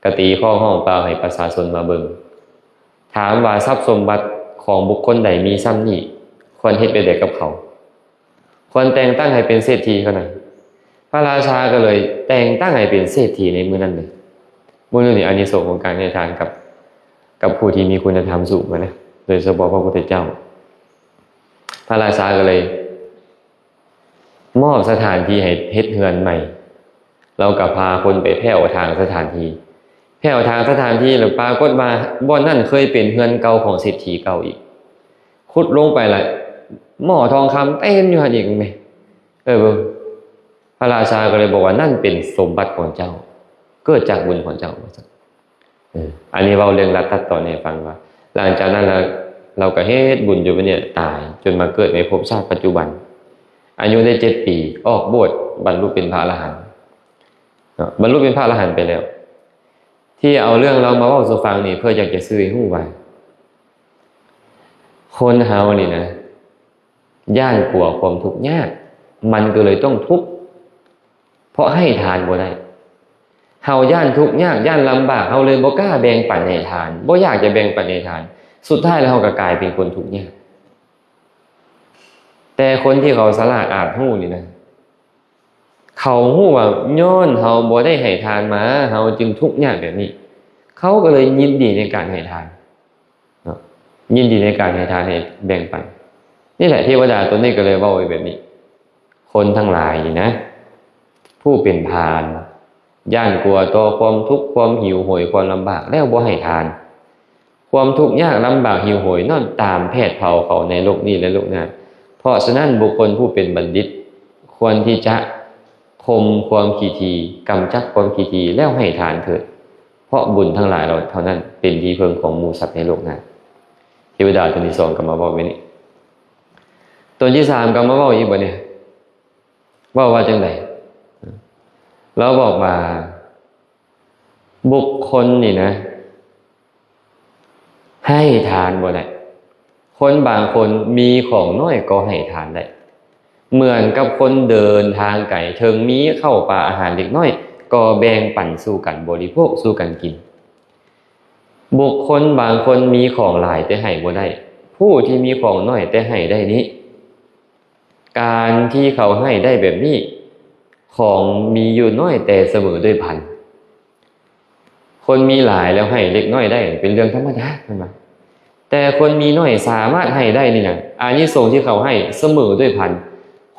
ກະຕີຮ້ອງຮ້ອງປ່າວໃຫ້ປະຊາຊົນມາເບິ່ງ. ຖາມວ່າຊັບສົມບັດຂອງບຸກຄົນໃດມີຊ່ຳນີ້ ຄວນເຮັດແບບໃດກັບເຂົາ? ຄວນແຕ່ງຕັ້ງໃຫ້ເປັນເສດຖີເຂົານັ້ນ. ພະລາຊາກໍເລີຍແຕ່ງຕັ້ງໃຫ້ເປັນເສດຖີໃນມື້ນັ້ນເລີຍ. ມື້ນີ້ອານິສົງຂອງການໃຫ້ທານກັບ ກັບຜູ້ທີ່ມີຄຸນນະທຳສູງນະ ໂດຍສະເພາະພະພຸດທະເຈົ້າ. ພະລາຊາກໍເລີຍ ມອບສະຖານທີ່ໃຫ້ເຮັດເຮືອນໃໝ່. ລາວກໍພາຄົນໄປແພ້ວທາງສະຖານທີ່ ແພ້ວທາງສະຖານທີ່ ແລ້ວປາກົດວ່າບ່ອນນັ້ນເຄີຍເປັນເຮືອນເກົ່າຂອງເສດຖີເກົ່າອີກ. ຂຸດລົງໄປລະ ໝໍ້ທອງຄຳເຕັມຢູ່ຫັ້ນອີກແມ. ເອີ ເບິ່ງ ພະລາຊາກໍເລີຍບອກວ່າ ນັ້ນເປັນສົມບັດຂອງເຈົ້າ ເກີດຈາກບຸນຂອງເຈົ້າ ວ່າຊັ້ນ. ເອີ ອັນນີ້ເວົ້າເລື່ອງລັດຕັດຕອນໃຫ້ຟັງວ່າ ຫຼັງຈາກນັ້ນລະ ລາວກໍເຮັດບຸນຢູ່ແບບນີ້ຕາຍ ຈົນມາເກີດໃນພົບຊາດປັດຈຸບັນ. ອາຍຸໄດ້ເຈັດປີ ອອກບວດ ບັນລຸເປັນພະອະລະຫັນເນາະ ບັນລຸເປັນພະອະລະຫັນໄປແລ້ວ. ທີ່ເອົາເລື່ອງລາວມາເວົ້າສູ່ຟັງນີ້ ເພື່ອຢາກຈະສື່ໃຫ້ຮູ້ວ່າ ຄົນເຮົານີ້ນະ ຢ້ານກົວຄວາມທຸກຍາກ ມັນກໍເລີຍຕ້ອງທຸກ ເພາະໃຫ້ທານບໍ່ໄດ້. ເຮົາຢ້ານທຸກຍາກ ຢ້ານລຳບາກ ເຮົາເລີຍບໍ່ກ້າແບ່ງປັນໃຫ້ທານ ບໍ່ຢາກຈະແບ່ງປັນໃຫ້ທານ. ສຸດທ້າຍແລ້ວເຮົາກໍກາຍເປັນຄົນທຸກຍາກ. ແຕ່ຄົນທີ່ເຂົາສະຫຼາດອາດຮູ້ນີ້ນະ ເຂົາຮູ້ວ່າຍ້ອນເຮົາບໍ່ໄດ້ໃຫ້ທານມາ ເຮົາຈຶ່ງທຸກຍາກແບບນີ້ ເຂົາກໍເລີຍຍິນດີໃນການໃຫ້ທານເນາະ ຍິນດີໃນການໃຫ້ທານ ໃຫ້ແບ່ງປັນ. ນີ້ແຫຼະ ເທວະດາຕົນນີ້ກໍເລີຍເວົ້າໄວ້ແບບນີ້ ຄົນທັງຫຼາຍນີ້ນະ ຜູ້ເປັນພານ ຢ້ານກົວຕໍ່ຄວາມທຸກ ຄວາມຫິວໂຫຍ ຄວາມລຳບາກ ແລ້ວບໍ່ໃຫ້ທານ. ຄວາມທຸກຍາກລຳບາກຫິວໂຫຍນັ້ນຕາມແຜດເຜົາເຂົາໃນໂລກນີ້ ແລະ ໂລກໜ້າ. ເພາະສະນັ້ນ ບຸກຄົນຜູ້ເປັນບັນດິດ ຄວນທີ່ຈະຂົ່ມຄວາມຂີ້ຖີ່ ກຳຈັດຄວາມຂີ້ຖີ່ ແລ້ວໃຫ້ທານເຖີດ ເພາະບຸນທັງຫຼາຍເຫຼົ່ານັ້ນເປັນທີ່ເພິ່ງຂອງໝູ່ສັດໃນໂລກໜ້າ. ເທວະດາຕົນທີສອງກໍມາເວົ້າແບບນີ້. ຕົນທີສາມກໍມາເວົ້າອີກບາດນີ້. ເວົ້າວ່າຈັ່ງໃດ? ລາວບອກວ່າ ບຸກຄົນນີ້ນະ ໃຫ້ທານບໍ່ໄດ້. ຄົນບາງຄົນມີຂອງໜ້ອຍກໍໃຫ້ທານໄດ້. ເໝືອນກັບຄົນເດີນທາງໄກ ເຖິງມີເຂົ້າປາອາຫານເລັກນ້ອຍ ກໍແບ່ງປັນສູ່ກັນບໍລິໂພກ ສູ່ກັນກິນ. ບຸກຄົນບາງຄົນມີຂອງຫຼາຍແຕ່ໃຫ້ບໍ່ໄດ້. ຜູ້ທີ່ມີຂອງໜ້ອຍແຕ່ໃຫ້ໄດ້ນີ້ ການທີ່ເຂົາໃຫ້ໄດ້ແບບນີ້ ຂອງມີຢູ່ໜ້ອຍແຕ່ສະເໝີດ້ວຍພັນ. ຄົນມີຫຼາຍແລ້ວໃຫ້ເລັກນ້ອຍໄດ້ເປັນເລື່ອງທຳມະດາ ເພິ່ນວ່າ. ແຕ່ຄົນມີໜ້ອຍສາມາດໃຫ້ໄດ້ນີ້ນະ ອານິສົງທີ່ເຂົາໃຫ້ສະເໝີດ້ວຍພັນ.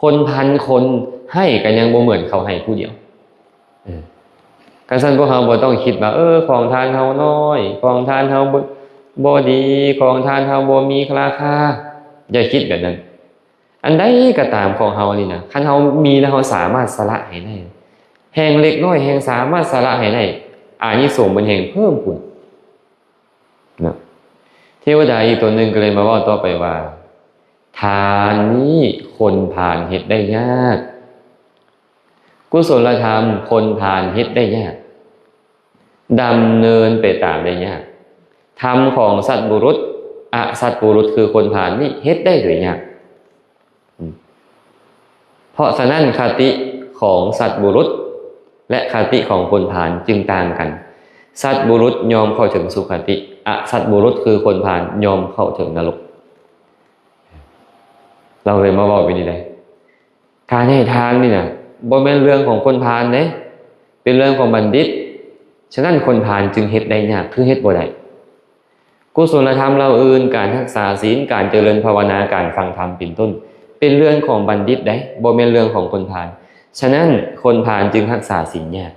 ຄົນພັນຄົນໃຫ້ກໍຍັງບໍ່ເໝືອນເຂົາໃຫ້ຜູ້ດຽວ. ເອີ ຄັນຊັ້ນພວກເຮົາບໍ່ຕ້ອງຄິດວ່າ ເອີ ຂອງທານເຮົານ້ອຍ ຂອງທານເຮົາບໍ່ ບໍ່ດີ ຂອງທານເຮົາບໍ່ມີລາຄາ. ຢ່າຄິດແບບນັ້ນ. ອັນໃດກໍຕາມຂອງເຮົານີ້ນະ ຄັນເຮົາມີແລ້ວເຮົາສາມາດສະຫຼະໃຫ້ໄດ້ ແຮ່ງເລັກນ້ອຍແຮ່ງສາມາດສະຫຼະໃຫ້ໄດ້ ອານິສົງມັນແຮ່ງເພີ່ມພຸ້ນນະ. ເທວະດາອີກຕົນໜຶ່ງກໍເລີຍມາເວົ້າຕໍ່ໄປວ່າ ທານນີ້ຄົນພານເຮັດໄດ້ຍາກ. ກຸສົນລະທຳຄົນພານເຮັດໄດ້ຍາກ. ດຳເນີນໄປຕາມໄດ້ຍາກ. ທຳຂອງສັດບຸລຸດ ອະສັດບຸລຸດ ຄືຄົນພານນີ້ເຮັດໄດ້ໂດຍຍາກ. ເພາະສະນັ້ນ ຄະຕິຂອງສັດບຸລຸດ ແລະ ຄະຕິຂອງຄົນພານຈຶ່ງຕ່າງກັນ. ສັດບຸລຸດຍ່ອມເຂົ້າເຖິງສຸຄະຕິ, ອະສັດບຸລຸດ ຄືຄົນພານ ຍ່ອມເຂົ້າເຖິງນະລົກ. ລາວເລີຍມາເວົ້າເປັນນີ້ເດ້. ການໃຫ້ທານນີ້ນະ ບໍ່ແມ່ນເລື່ອງຂອງຄົນພານເດ້ ເປັນເລື່ອງຂອງບັນດິດ. ສະນັ້ນ ຄົນພານຈຶ່ງເຮັດໄດ້ຍາກ ຄືເຮັດບໍ່ໄດ້. ກຸສົນລະທຳເຫຼົ່າອື່ນ, ການຮັກສາສິນ, ການຈະເລີນພາວະນາ, ການຟັງທຳ ເປັນຕົ້ນ, ເປັນເລື່ອງຂອງບັນດິດໃດ໋, ບໍ່ແມ່ນເລື່ອງຂອງຄົນພານ. ສະນັ້ນ ຄົນພານຈຶ່ງຮັກສາສິນຍາກ,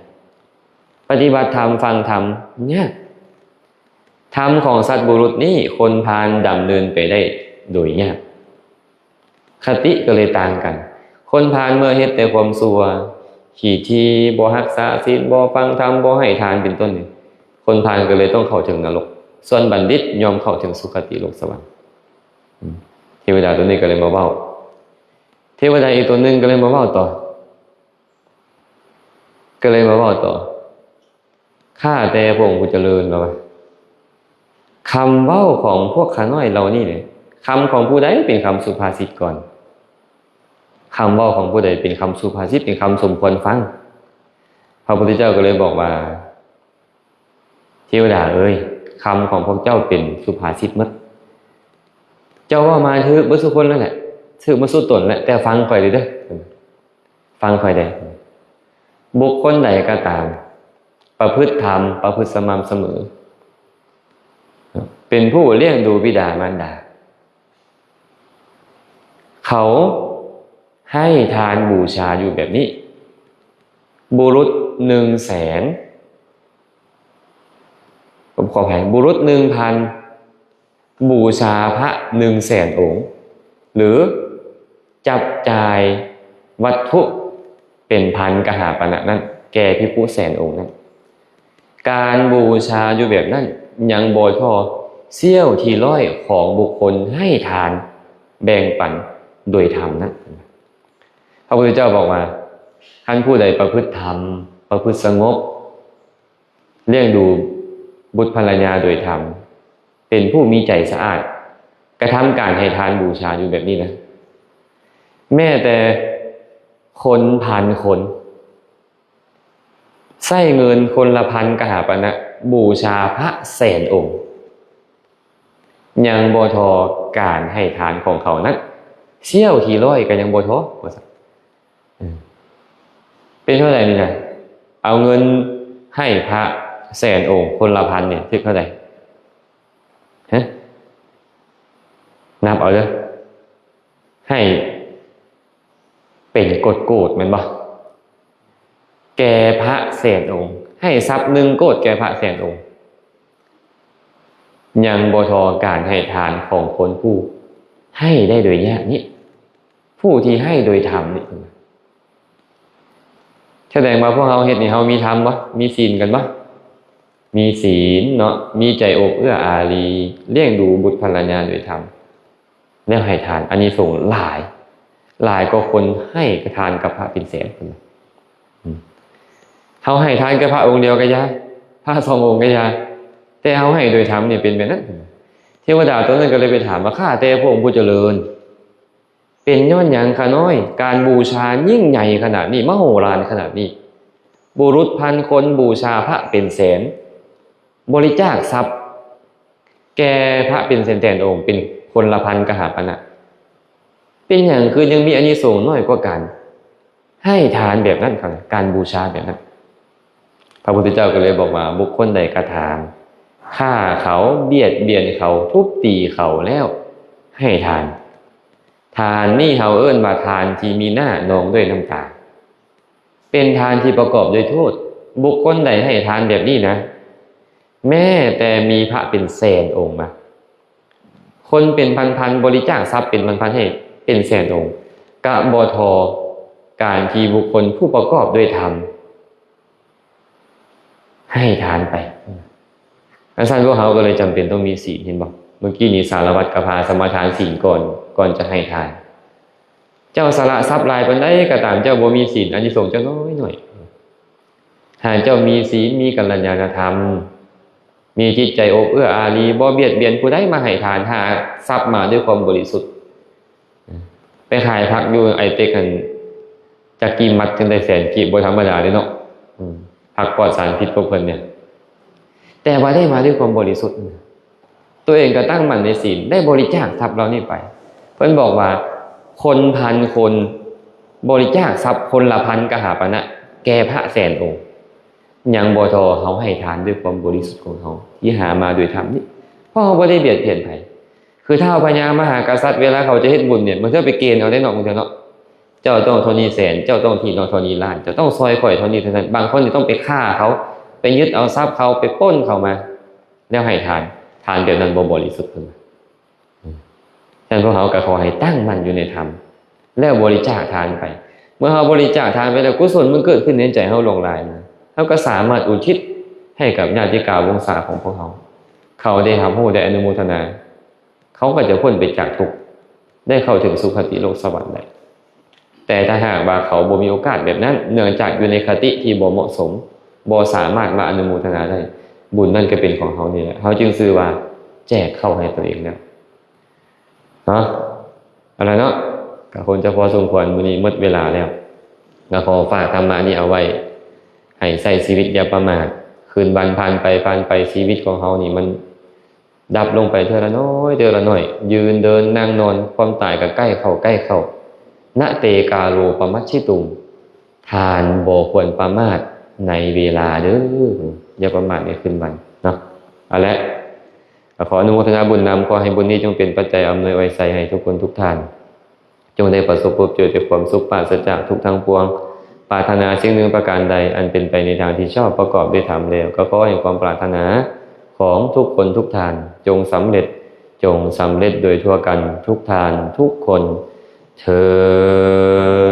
ປະຕິບັດທຳ, ຟັງທຳຍາກ. ທຳຂອງສັດບຸລຸດນີ້ ຄົນພານດຳເນີນໄປໄດ້ໂດຍຍາກ. ຄະຕິກໍເລີຍຕ່າງກັນ. ຄົນພານເມື່ອເຮັດແຕ່ຄວາມຊົ່ວ, ຂີ້ຖີ່, ບໍ່ຮັກສາສິນ, ບໍ່ຟັງທຳ, ບໍ່ໃຫ້ທານ ເປັນຕົ້ນນີ້, ຄົນພານກໍເລີຍຕ້ອງເຂົ້າເຖິງນະລົກ, ສ່ວນບັນດິດຍອມເຂົ້າເຖິງສຸຄະຕິໂລກສະຫວັນ. ອືມ ເທວະດາຕົວນີ້ກໍເລີຍມາເວົ້າ, ເທວະດາອີກຕົວໜຶ່ງກໍເລີຍມາເວົ້າຕໍ່, ກໍເລີຍມາເວົ້າຕໍ່. ຂ້າແຕ່ພະອົງຜູ້ຈະເລີນ ວ່າ ຄຳເວົ້າຂອງພວກຂ້ານ້ອຍເຫຼົ່ານີ້ແຫຼະ, ຄຳຂອງຜູ້ໃດເປັນຄຳສຸພາສິດກ່ອນ? ຄຳເວົ້າຂອງຜູ້ໃດເປັນຄຳສຸພາສິດ, ເປັນຄຳສົມຄວນຟັງ? ພະພຸດທະເຈົ້າກໍເລີຍບອກວ່າ ເທວະດາເອີຍ, ຄຳຂອງພວກເຈົ້າເປັນສຸພາສິດໝົດ. ເຈົ້າເວົ້າມາຖືກເບິດສູ່ຄົນແລ້ວແຫຼະ, ຖືກໝົດສູ່ຕົນແຫຼະ, ແຕ່ຟັງຂ້ອຍເດີ້, ຟັງຂ້ອຍແດ່. ບຸກຄົນໃດກໍຕາມ ປະພຶດທຳ, ປະພຶດສະໝ່ຳສະເໝີ, ເປັນຜູ້ລ້ຽງດູບິດາມານດາ, ເຂົາໃຫ້ທານບູຊາຢູ່ແບບນີ້, ບຸລຸດໜຶ່ງແສນ, ຂໍອະໄພ, ບຸລຸດໜຶ່ງພັນ ບູຊາພະໜຶ່ງແສນອົງ ຫຼື ຈັບຈ່າຍວັດຖຸເປັນພັນກະຫາປະນະນັ້ນ ແກ່ພິກຂຸແສນອົງນັ້ນ, ການບູຊາຢູ່ແບບນັ້ນຍັງບໍ່ທໍ່ສ່ຽວທີຮ້ອຍຂອງບຸກຄົນໃຫ້ທານແບ່ງປັນໂດຍທຳນັ້ນ. ພະພຸດທະເຈົ້າບອກວ່າ ຄັນຜູ້ໃດປະພຶດທຳ, ປະພຶດສະຫງົບ, ລ້ຽງດູບຸດພັນລະຍາໂດຍທຳ, ເປັນຜູ້ມີໃຈສະອາດ, ກະທຳການໃຫ້ທານບູຊາຢູ່ແບບນີ້ນະ, ແມ້ແຕ່ຄົນພັນຄົນ ໃຊ້ເງິນຄົນລະພັນກະຫາປະນະ ບູຊາພະແສນອົງ, ຍັງບໍ່ທໍ່ການໃຫ້ທານຂອງເຂົານັ້ນສ່ຽວທີຮ້ອຍກໍຍັງບໍ່ທໍ່ ວ່າຊັ້ນ. ເປັນເທົ່າໃດນີ້ນະ? ເອົາເງິນໃຫ້ພະແສນອົງຄົນລະພັນນີ້ ຖືກເທົ່າໃດ? ຮະ? ນັບເອົາເດີ້. ໃຫ້ເປັນໂກດໆ ແມ່ນບໍ່? ແກ່ພະແສນອົງ, ໃຫ້ຊັບໜຶ່ງໂກດແກ່ພະແສນອົງ, ຍັງບໍ່ທໍ່ການໃຫ້ທານຂອງຄົນຜູ້ໃຫ້ໄດ້ໂດຍຍາກນີ້, ຜູ້ທີ່ໃຫ້ໂດຍທຳນີ້. ສະແດງວ່າພວກເຮົາເຮັດນີ້ ເຮົາມີທຳບໍ່? ມີສິນກັນບໍ່? ມີສິນເນາະ, ມີໃຈອົບເອື້ອອາຣີ, ລ້ຽງດູບຸດພັນລະຍາໂດຍທຳ, ແລ້ວໃຫ້ທານ, ອານິສົງຫຼາຍ, ຫຼາຍກວ່າຄົນໃຫ້ທານກັບພະເປັນແສນພຸ້ນນະ. ອືມ ເຮົາໃຫ້ທານແກ່ພະອົງດຽວກໍຢ່າ, ພະສອງອົງກໍຢ່າ, ແຕ່ເຮົາໃຫ້ໂດຍທຳນີ້ເປັນແບບນັ້ນ. ເທວະດາຕົວນັ້ນກໍເລີຍໄປຖາມວ່າ ຂ້າແຕ່ພະອົງຜູ້ຈະເລີນ, ເປັນຍ້ອນຫຍັງຂ້ານ້ອຍ ການບູຊາຍິ່ງໃຫຍ່ຂະໜາດນີ້, ມະໂຫລານຂະໜາດນີ້, ບຸລຸດພັນຄົນບູຊາພະເປັນແສນ, ບໍລິຈາກຊັບແກ່ພະເປັນແສນໆອົງ ເປັນຄົນລະພັນກະຫາປະນະ, ເປັນຫຍັງຄືຍັງມີອານິສົງນ້ອຍກວ່າການໃຫ້ທານແບບນັ້ນ, ການບູຊາແບບນັ້ນ? ພະພຸດທະເຈົ້າກໍເລີຍບອກວ່າ ບຸກຄົນໃດກໍຕາມ ຂ້າເຂົາ, ບຽດບຽນເຂົາ, ທຸບຕີເຂົາແລ້ວໃຫ້ທານ, ທານນີ້ເຮົາເອີ້ນວ່າທານທີ່ມີໜ້ານອງດ້ວຍນ້ຳຕາ, ເປັນທານທີ່ປະກອບດ້ວຍໂທດ. ບຸກຄົນໃດໃຫ້ທານແບບນີ້ນະ, ແມ້ແຕ່ມີພະເປັນແສນອົງມາ, ຄົນເປັນພັນໆ ບໍລິຈາກຊັບເປັນພັນໆ ໃຫ້ເປັນແສນອົງ, ກະບໍ່ທໍ່ການທີ່ບຸກຄົນຜູ້ປະກອບດ້ວຍທຳ ໃຫ້ທານໄປ. ອັນຊັ້ນພວກເຮົາກໍເລີຍຈຳເປັນຕ້ອງມີສິນ, ເຫັນບໍ່? ເມື່ອກີ້ນີ້ສາລະວັດກໍພາສະມາທານສິນກ່ອນ, ກ່ອນຈະໃຫ້ທານ. ເຈົ້າສະຫຼະຊັບຫຼາຍປານໃດກໍຕາມ, ເຈົ້າບໍ່ມີສິນ, ອານິສົງເຈົ້ານ້ອຍໆ. ຖ້າເຈົ້າມີສິນ, ມີກັນລະຍານະທຳ, ມີຈິດໃຈອົບເອື້ອອາຣີ, ບໍ່ບຽດບຽນຜູ້ໃດ, ມາໃຫ້ທານ, ຫາຊັບມາດ້ວຍຄວາມບໍລິສຸດ. ໄປຂາຍຜັກຢູ່ໄອເຕັກຫັ້ນ ຈັກກີ່ມັດຈຶ່ງໄດ້ແສນກີບ, ບໍ່ທຳມະດາເດ້ເນາະ. ອືມ ຜັກປອດສານພິດພວກເພິ່ນນີ້, ແຕ່ວ່າໄດ້ມາດ້ວຍຄວາມບໍລິສຸດ, ຕົວເອງກໍຕັ້ງໝັ້ນໃນສິນ, ໄດ້ບໍລິຈາກຊັບເຫຼົ່ານີ້ໄປ. ເພິ່ນບອກວ່າ ຄົນພັນຄົນ ບໍລິຈາກຊັບຄົນລະພັນກະຫາປະນະ ແກ່ພະແສນອົງ, ຍັງບໍ່ທໍ່ເຮົາໃຫ້ທານດ້ວຍຄວາມບໍລິສຸດຂອງເຮົາ ທີ່ຫາມາໂດຍທຳນີ້, ເພາະເຮົາບໍ່ໄດ້ບຽດບຽນໃຜ. ຄືທ້າວພະຍາມະຫາກະສັດ ເວລາເຂົາຈະເຮັດບຸນນີ້, ບາງເທື່ອໄປເກນເອົາເດ້ເນາະ, ບາງເທື່ອເນາະ, ເຈົ້າຕ້ອງເທົ່ານີ້ແສນ, ເຈົ້າຕ້ອງທີ່ເທົ່ານີ້ລ້ານ, ເຈົ້າຕ້ອງຊ່ອຍຂ້ອຍເທົ່ານີ້ເທົ່ານັ້ນ. ບາງຄົນນີ້ຕ້ອງໄປຂ້າເຂົາ, ໄປຍຶດເອົາຊັບເຂົາ, ໄປປຸ້ນເຂົາມາ, ແລ້ວໃຫ້ທານ. ທານແບບນັ້ນບໍ່ບໍລິສຸດເພິ່ນວ່າ. ອືມ ສະນັ້ນພວກເຮົາກໍຂໍໃຫ້ຕັ້ງໝັ້ນຢູ່ໃນທຳ, ແລ້ວບໍລິຈາກທານໄປ. ເມື່ອເຮົາບໍລິຈາກທານໄປແລ້ວ ກຸສົນມັນເກີດຂຶ້ນໃນໃຈເຮົາຫຼວງຫຼາຍນະ, ເຮົາກໍສາມາດອຸທິດໃຫ້ກັບຍາຕິກາວົງສາຂອງພວກເຮົາ. ເຂົາໄດ້ຮັບຮູ້ ໄດ້ອະນຸໂມທະນາ, ເຂົາກໍຈະພົ້ນໄປຈາກທຸກ, ໄດ້ເຂົ້າເຖິງສຸຄະຕິໂລກສະຫວັນໄດ້. ແຕ່ຖ້າຫາກວ່າເຂົາບໍ່ມີໂອກາດແບບນັ້ນ ເນື່ອງຈາກຢູ່ໃນຄະຕິທີ່ບໍ່ເໝາະສົມ, ບໍ່ສາມາດມາອະນຸໂມທະນາໄດ້, ບຸນນັ້ນກໍເປັນຂອງເຮົານີ້ແຫຼະ. ເຮົາຈຶ່ງຊື່ວ່າແຈກເຂົ້າໃຫ້ຕົວເອງແລ້ວເນາະ. ເອົາລະເນາະ, ກໍຄົງຈະພໍສົມຄວນ, ມື້ນີ້ໝົດເວລາແລ້ວ. ກໍຂໍຝາກທຳມະນີ້ເອົາໄວ້, ໃຫ້ໃຊ້ຊີວິດຢ່າປະໝາດ. ຄືນວັນຜ່ານໄປ, ຜ່ານໄປ, ຊີວິດຂອງເຮົານີ້ມັນ ດັບລົງໄປເທື່ອລະໜ້ອຍ ເທື່ອລະໜ້ອຍ, ຢືນ ເດີນ ນັ່ງ ນອນ, ຄວາມຕາຍກໍໃກ້ເຂົ້າ ໃກ້ເຂົ້າ. ນະເຕກາໂລປະມັດຊິຕຸງ, ທ່ານບໍ່ຄວນປະໝາດໃນເວລາເດີ້, ຢ່າປະໝາດໃນຄືນວັນເນາະ. ເອົາແຫຼະ, ກໍຂໍອະນຸໂມທະນາບຸນນຳ, ຂໍໃຫ້ບຸນນີ້ຈົ່ງເປັນປັດໄຈອຳນວຍອວຍໄຊໃຫ້ທຸກຄົນທຸກທ່ານ. ຈົ່ງໄດ້ປະສົບພົບເຈີແຕ່ຄວາມສຸກ ປາສະຈາກທຸກທັງປວງ. ປາດຖະໜາສິ່ງໜຶ່ງປະການໃດ ອັນເປັນໄປໃນທາງທີ່ຊອບ ປະກອບດ້ວຍທຳແລ້ວ, ກໍຂໍໃຫ້ຄວາມປາດຖະໜາຂອງທຸກຄົນທຸກທ່ານ ຈົ່ງສຳເລັດ, ຈົ່ງສຳເລັດໂດຍທົ່ວກັນທຸກທ່ານທຸກຄົນເທີ້ນ.